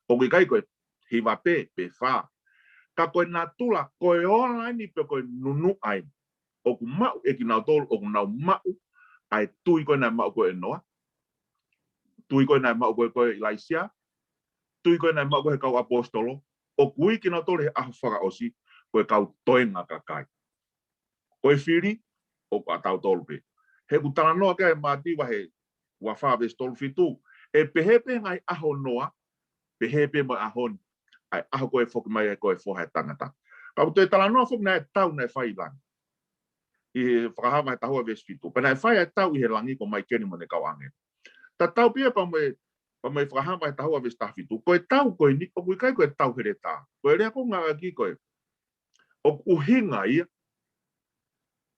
ʻOku ʻikai ko e hiva pē, pe fā. Ka ko e natula, ko e ola eni pe ko e nunuʻa eni. ʻOku maʻu ʻe kinautolu, ʻoku nau maʻu, ʻa e tui ko ē naʻe maʻu ko ē ʻe Noa. Tui ko ē naʻe maʻu ko ē, ko ē ʻIlaisiā. Tui ko ē naʻe maʻu ko ē he kau ʻaposetolo. ʻOku ui kinautolu he ʻaho fakaʻosi, ko e kau toenga kakai. Ko e fili, ʻoku ʻatautolu pē. He ʻoku talanoa ki ai ʻa Mātiu vahe ua fā veesi tolu fitu. ʻE pehē pē ngaahi ʻaho ʻo Noa, pehē pē mo e ʻaho ni. ʻA e ʻaho ko ē foki mai ai ko e Foha ʻo e tangata. Ka ʻoku toe talanoa foki naʻe tau naʻe fai ʻi langi. ʻI he Fakahā vahe taha ua veesi fitu. Pea naʻe fai ʻa e tau ʻi he langi ko Maikeli mo ʻene kau ʻāngelo. Tatau pē ia pea mo e, pea mo e Fakahā vahe taha ua veesi taha fitu. Ko e tau ko eni, ʻoku ʻikai ko e tau heletā. Ko e lea ko ē ʻoku ngāueʻaki ko ē, ʻoku ʻuhinga ia,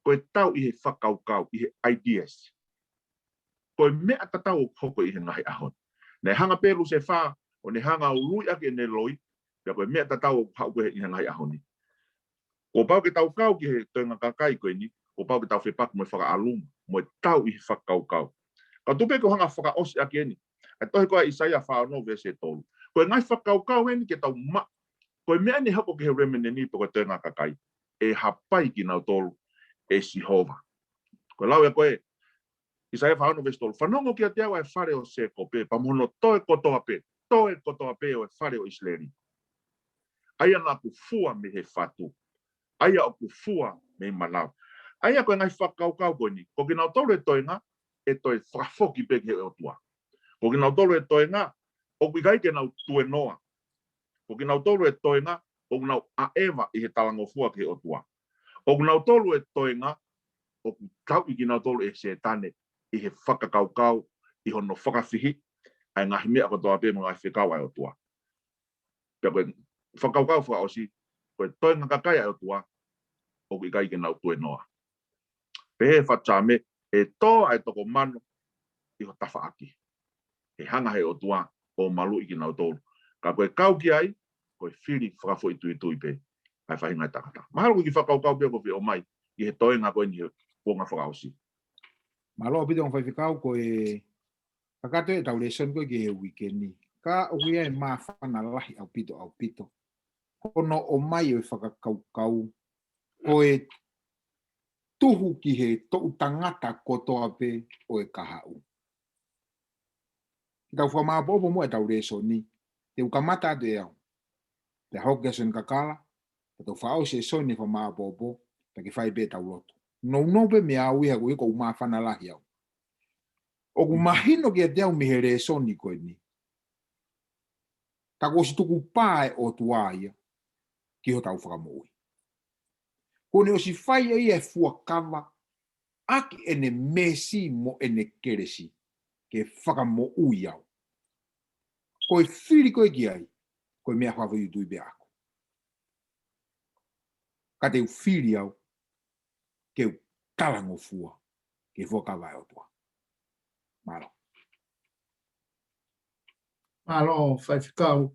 ko e tau ʻi he fakakaukau, ʻi he ideas. Ko e meʻa tatau ʻoku hoko ʻi he ngaahi ʻaho ni. Naʻe hanga pē ʻe Lusefā, ʻo ne hanga ʻo ului ʻaki ʻene loi, pea ko e meʻa tatau ʻoku haʻu ko ē ʻi he ngaahi ʻaho ni. Kuo pau ke tau kau ki he toenga kakai ko eni, kuo pau ke tau fepaki mo e fakaʻalunga, mo e tau ʻi he fakakaukau. Ka tuku pē ke u hanga ʻo fakaʻosi ʻaki eni. ʻA e tohi ko ē ʻa ʻIsaia fā ono veesi tolu. Ko e ngaahi fakakaukau eni ke tau maʻu. Ko e meʻa eni ʻe hoko ki he remnant ni pe ko e toenga kakai. ʻE hapai kinautolu ʻe Sihova. Ko e lau ē ko ē, ʻIsaia fā ono veesi tolu. Fanongo kiate au ʻa e fale ʻo Sēkope, pea mo hono toe kotoa pē, toe kotoa pē ʻo e fale ʻo ʻIsileli. ʻA ia naʻa ku fua mei he fatu. ʻA ia ʻoku fua mei manava. ʻA ia ko e ngaahi fakakaukau ko eni. Ko kinautolu ʻe toenga, ʻe toe fakafoki pē ki he ʻOtua. Ko kinautolu ʻe toenga, ʻoku ʻikai ke nau tuenoa. Ko kinautolu ʻe toenga, ʻoku nau ʻaʻeva ʻi he talangofua ki he ʻOtua. Ko kinautolu ʻe toenga, ʻoku tauʻi kinautolu ʻe Sētane ʻi he fakakaukau, ʻi hono fakafihi ʻa e ngaahi meʻa kotoa pē mo e ngaahi fekau ʻa e ʻOtua. Pea ko e fakakaukau fakaʻosi, ko e toenga kakai ʻa e ʻOtua, ʻoku ʻikai ke nau tuenoa. Pehē ʻe he fatu Saame, ʻe tō ʻa e toko mano ʻi ho tafaʻaki. ʻE hanga ʻe he ʻOtua ʻo maluʻi kinautolu. Ka ko e kau ki ai, ko e fili fakafoʻituitui pē ʻa e faʻahinga ʻo e tangata. Mahalo ko e kiʻi fakakaukau pē ʻoku ou fie ʻomai ʻi he toenga ko eni he kuonga fakaʻosi. Mālō ʻaupito ongo faifekau, ko e kakato ʻetau lēsoni ko ē ki he uike ni. Ka ʻoku ʻi ai e māfana lahi ʻaupito, ʻaupito. Ko hono ʻomai ʻo e fakakaukau, ko e tuhu ki he toʻu tangata kotoa pē ʻo e kahaʻu. Ke tau fakamāopoopo muʻa ʻetau lēsoni, te u kamata atu ʻe au. Pea hoko ʻa Soni Kakala, pea tau fakaʻosi ʻe Soni e fakamāopoopo, pea ke fai pē ʻetau lotu. Nounou pē meʻa au ia ko ē ʻoku ou māfana lahi au. ʻOku mahino kiate au mei he lēsoni ko eni. Ka kuo ʻosi tukupā e ʻOtua ia ki hotau fakamoʻui. Kuo ne ʻosi fai ʻe ia e fuakava ʻaki ʻene meesi mo ʻene kelesi ke fakamoʻui au. Ko e fili ko ē ki ai, ko e meʻa fakafoʻituitui pē ʻaʻaku. Ka te u fili au ke u talangofua ki he fuakava ʻa e ʻOtua. Mālō. Mālō, faifekau.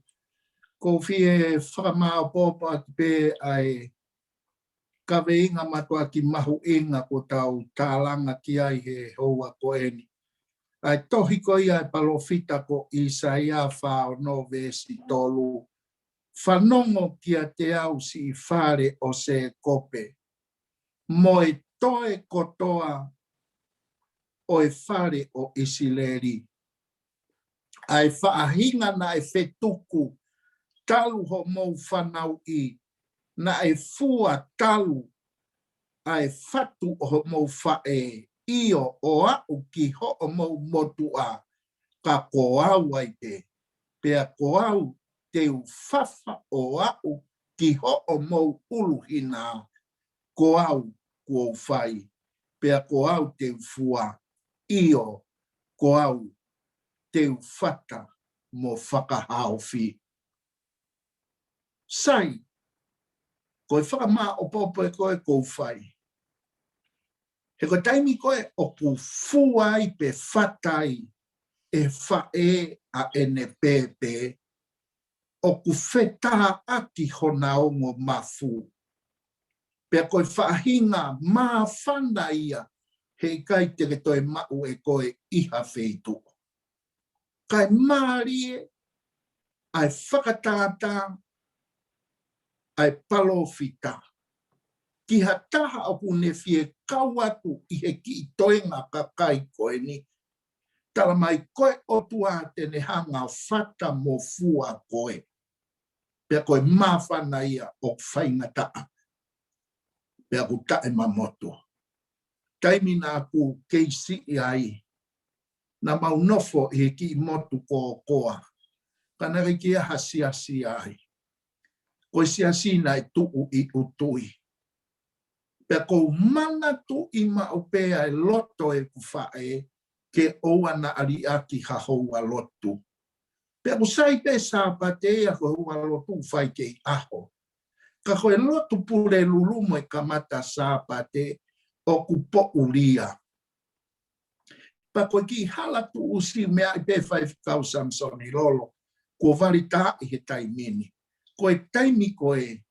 ʻOku ou fie fakamāopoopo atu pē ʻa e kaveinga mātuʻaki mahuʻinga kuo tau tālanga ki ai he houa ko eni. ʻA e tohi ko ia ʻa e palōfita ko ʻIsaia fā ono veesi tolu. Fanongo kiate au siʻi fale ʻo Sēkope, mo e toe kotoa ʻo e fale ʻo ʻIsileli. ʻA e faʻahinga naʻe fetuku talu hoʻomou fanauʻi, naʻe fua talu ʻa e fatu ʻo hoʻomou faʻē, ʻio ʻo aʻu ki hoʻomou motuʻa, ka ko au ai pē, pea ko au te u fafa ʻo aʻu ki hoʻomou ʻuluhina, ko au kuo u fai, pea ko au te u fua, ʻio, ko au te u fata mo fakahaofi. Sai, ko e fakamāopoopo ē ko ē ʻoku ou fai. He ko e taimi ko ē ʻoku fua ai pe fata ai e faʻē ʻa ʻene pēpē, ʻoku fetāʻaki hona ongo mafu. Pea ko e faʻahinga māfana ia, heʻikai te ke toe maʻu ʻe koe ʻi ha feituʻu. Kae mālie ʻa e fakatātā ʻa e palōfita ki ha taha ʻoku ne fie kau atu ʻi he kiʻi toenga kakai ko eni. Tala mai ko e ʻOtua te ne hanga ʻo fatamofua koe. Pea ko e māfana ia ʻoku faingataʻa. Pea ʻoku taʻemamotu. Taimi naʻa ku kei siʻi ai, naʻa mau nofo ʻi he kiʻi motu ko Okoa. Ka naʻe ʻikai ke ʻi ai ha siasi ai. Ko e siasi naʻe tuʻu ʻi ʻUtui. Pea ʻoku ou manatuʻi maʻu pē ʻa e loto ʻeku faʻē ke ʻoua naʻa liʻaki ha houa lotu. Pea ʻoku sai pē Sāpate ia ko e houa lotu fai kei ʻaho. Ka ko e lotu Pulelulu mo e kamata Sāpate ʻoku poʻulia. Pea ko e kiʻi hala tuʻusi meʻa ʻi pē Faifekau Samisoni Lolo, kuo vali tā ʻi he taimi ni. Ko e taimi ko ē,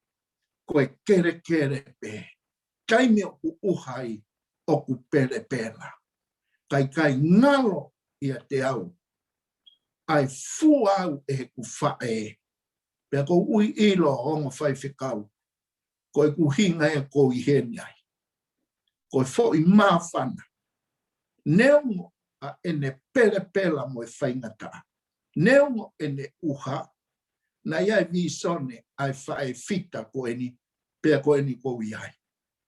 ko e kelekele pē. Taimi ʻoku ʻuha ai, ʻoku pelepela. Kae ʻikai ngalo ʻiate au ʻa e fua au ʻe heʻeku faʻē. Pea ʻoku ou ʻilo ongo faifekau, ko ʻeku ʻuhinga ē ʻoku ou ʻi heni ai. Ko e foʻi māfana. Neongo ʻa ʻene pelepela mo e faingataʻa. Neongo ʻene ʻuha, naʻe ʻi ai e vīsone ʻa e faʻē fita ko eni, pea ko eni ʻoku ou ʻi ai.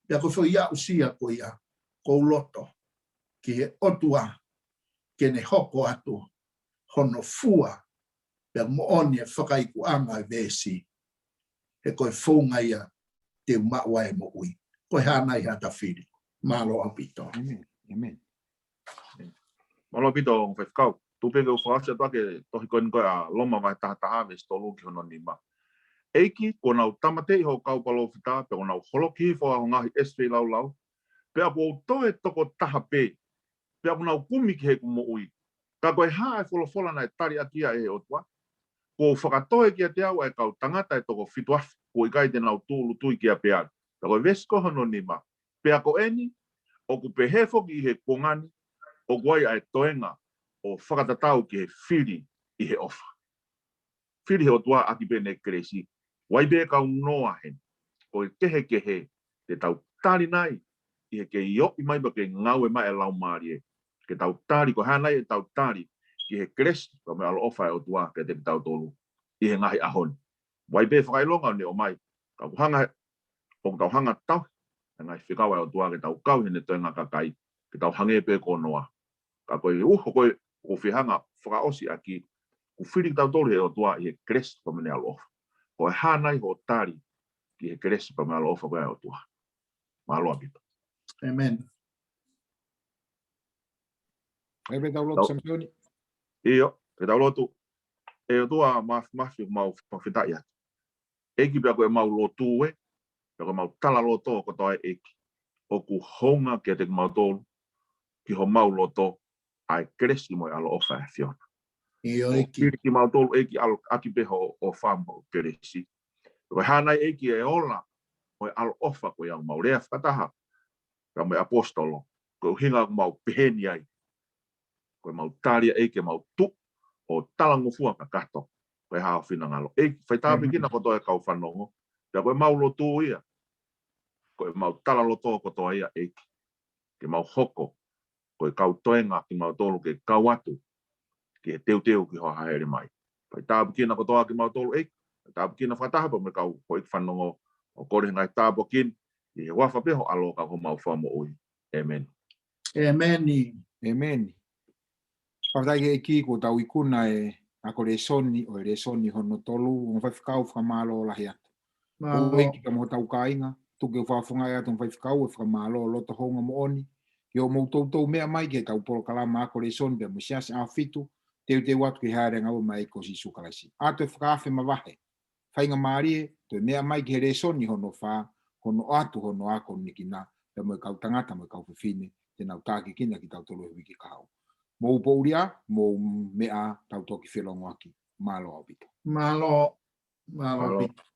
Pea ko e foʻi aʻusia ko ia, ʻoku ou loto ki he ʻOtua, ke ne hoko atu hono fua, pea moʻoni e fakaikuʻanga e veesi, he ko e founga ia te u maʻu ai e moʻui. Ko e hā nai haʻata fili? Mālō ʻaupito. ʻĒmeni. ʻĒmeni. Mālō ʻaupito, ongo faifekau. Tuku pē ke u fakaʻosi atu ʻa e tohi ko eni ko ē ʻa Loma vahe taha taha veesi tolu ki hono nima. ʻEiki, kuo nau tāmateʻi hoʻo kau palōfita, pea kuo nau holoki hifo ʻa hoʻo ngaahi ʻesi feilaulau, pea kuo u toe toko taha pē, pea kuo nau kumi ki heʻeku moʻui. Ka ko e hā e folofola naʻe tali ʻaki ia ʻe he ʻOtua? Kuo u fakatoe kiate au ʻa e kau tangata ʻe toko fitu afe, kuo ʻikai te nau tūʻulutui kia Peali. Pea ko e veesi ko hono nima. Pea ko eni, ʻoku pehē foki ʻi he kuonga ni, ʻoku ʻi ai ʻa e toenga ʻo fakatatau ki he fili ʻi he ʻofa. Fili he ʻOtua ʻaki pē ʻene kelesi. ʻOku ʻi ai pē kau noa heni. Ko e kehekehe, te tau tali nai ʻi he kei ʻoʻi mai pea kei ngāue mai e Laumālie. Ke tau tali, ko e hā nai ʻetau tali ki he kelesi pea mo e ʻaloʻofa ʻa e ʻOtua kiate kitautolu ʻi he ngaahi ʻaho ni. ʻOku ʻi ai pē fakaʻilonga ʻoku ne ʻomai. Ka ʻoku hanga, ʻoku tau hanga ʻo tauhi e ngaahi fekau ʻa e ʻOtua ke tau kau ʻi heʻene toenga kakai, ke tau hangē pē ko Noa. Ka ko e ʻuho ko ē ʻoku ou fie hanga ʻo fakaʻosi ʻaki, ʻoku fili kitautolu ʻe he ʻOtua ʻi he kelesi pea mo ʻene ʻaloʻofa. Ko e hā nai hoʻo tali ki he kelesi pea mo e ʻaloʻofa ko ē ʻa e ʻOtua? Mālō ʻaupito. ʻĒmeni. ʻAi pē tau lotu, Samisoni. ʻIo, ke tau lotu. ʻE ʻOtua Māfimafi, ʻoku mau fakafetaʻi atu. ʻEiki, pea ko ʻemau lotu ē, pea ko ʻemau talaloto kotoa ē, ʻEiki, ʻoku hounga kiate kimautolu, ki homau loto, ʻa e kelesi mo e ʻaloʻofa ʻa e ʻAfiona. ʻIo, ʻEiki. Fili kimautolu, ʻEiki, ʻaki pē hoʻo ʻofa mo hoʻo kelesi. Ko e hā nai, ʻEiki, e ola mo e ʻaloʻofa ko ia ʻoku mau lea fakataha pea mo e ʻaposetolo, ko e ʻuhinga ʻoku mau pehē ni ai. Ko ʻemau tali ʻEiki, ʻemau tuʻu ʻo talangofua kakato ko e hā ho finangalo. ʻEiki, faitāpuekina kotoa e kau fanongo. Pea ko ʻemau lotu ia, ko ʻemau talaloto kotoa ia, ʻEiki, ke mau hoko ko e kau toenga kimautolu ke kau atu ki he teuteu ki hoʻo hāʻele mai. Faitāpuekina kotoa kimautolu, ʻEiki. Faitāpuekina fakataha pea mo e kau houʻeiki fanongo, ʻo kole he ngaahi tāpuaki ni ʻi he huafa pē ho ʻAlo ka ko homau Fakamoʻui. ʻĒmeni. ʻĒmeni. ʻĒmeni. Fakafetaʻi ki he ʻEiki kuo tau ikuna e ako lēsoni, ʻo e lēsoni hono tolu, ongo faifekau, fakamālō lahi atu. Mālō. ʻEiki, pea mo hotau kāinga, tuku ke u fakafofongaʻi atu ongo faifekau, e fakamālō loto hounga moʻoni, ki hoʻomou toutou meʻa mai ki heʻetau polokalama ako lēsoni pea mo e Siasi ʻAhofitu, teuteu atu ki he hāʻele ngāue mai ko Sīsū Kalaisi. ʻAtu e fakaafe mavahe, faingamālie, toe meʻa mai ki he lēsoni hono fā, hono ʻoatu hono akonekina, pea mo e kau tangata mo e kau fefine, te nau tākiekina kitautolu he uike kahaʻu. Mou poʻuli ā, mou meʻa ā, tau toki felōngoaki. Mālō ʻaupito. Mālō, mālō ʻaupito.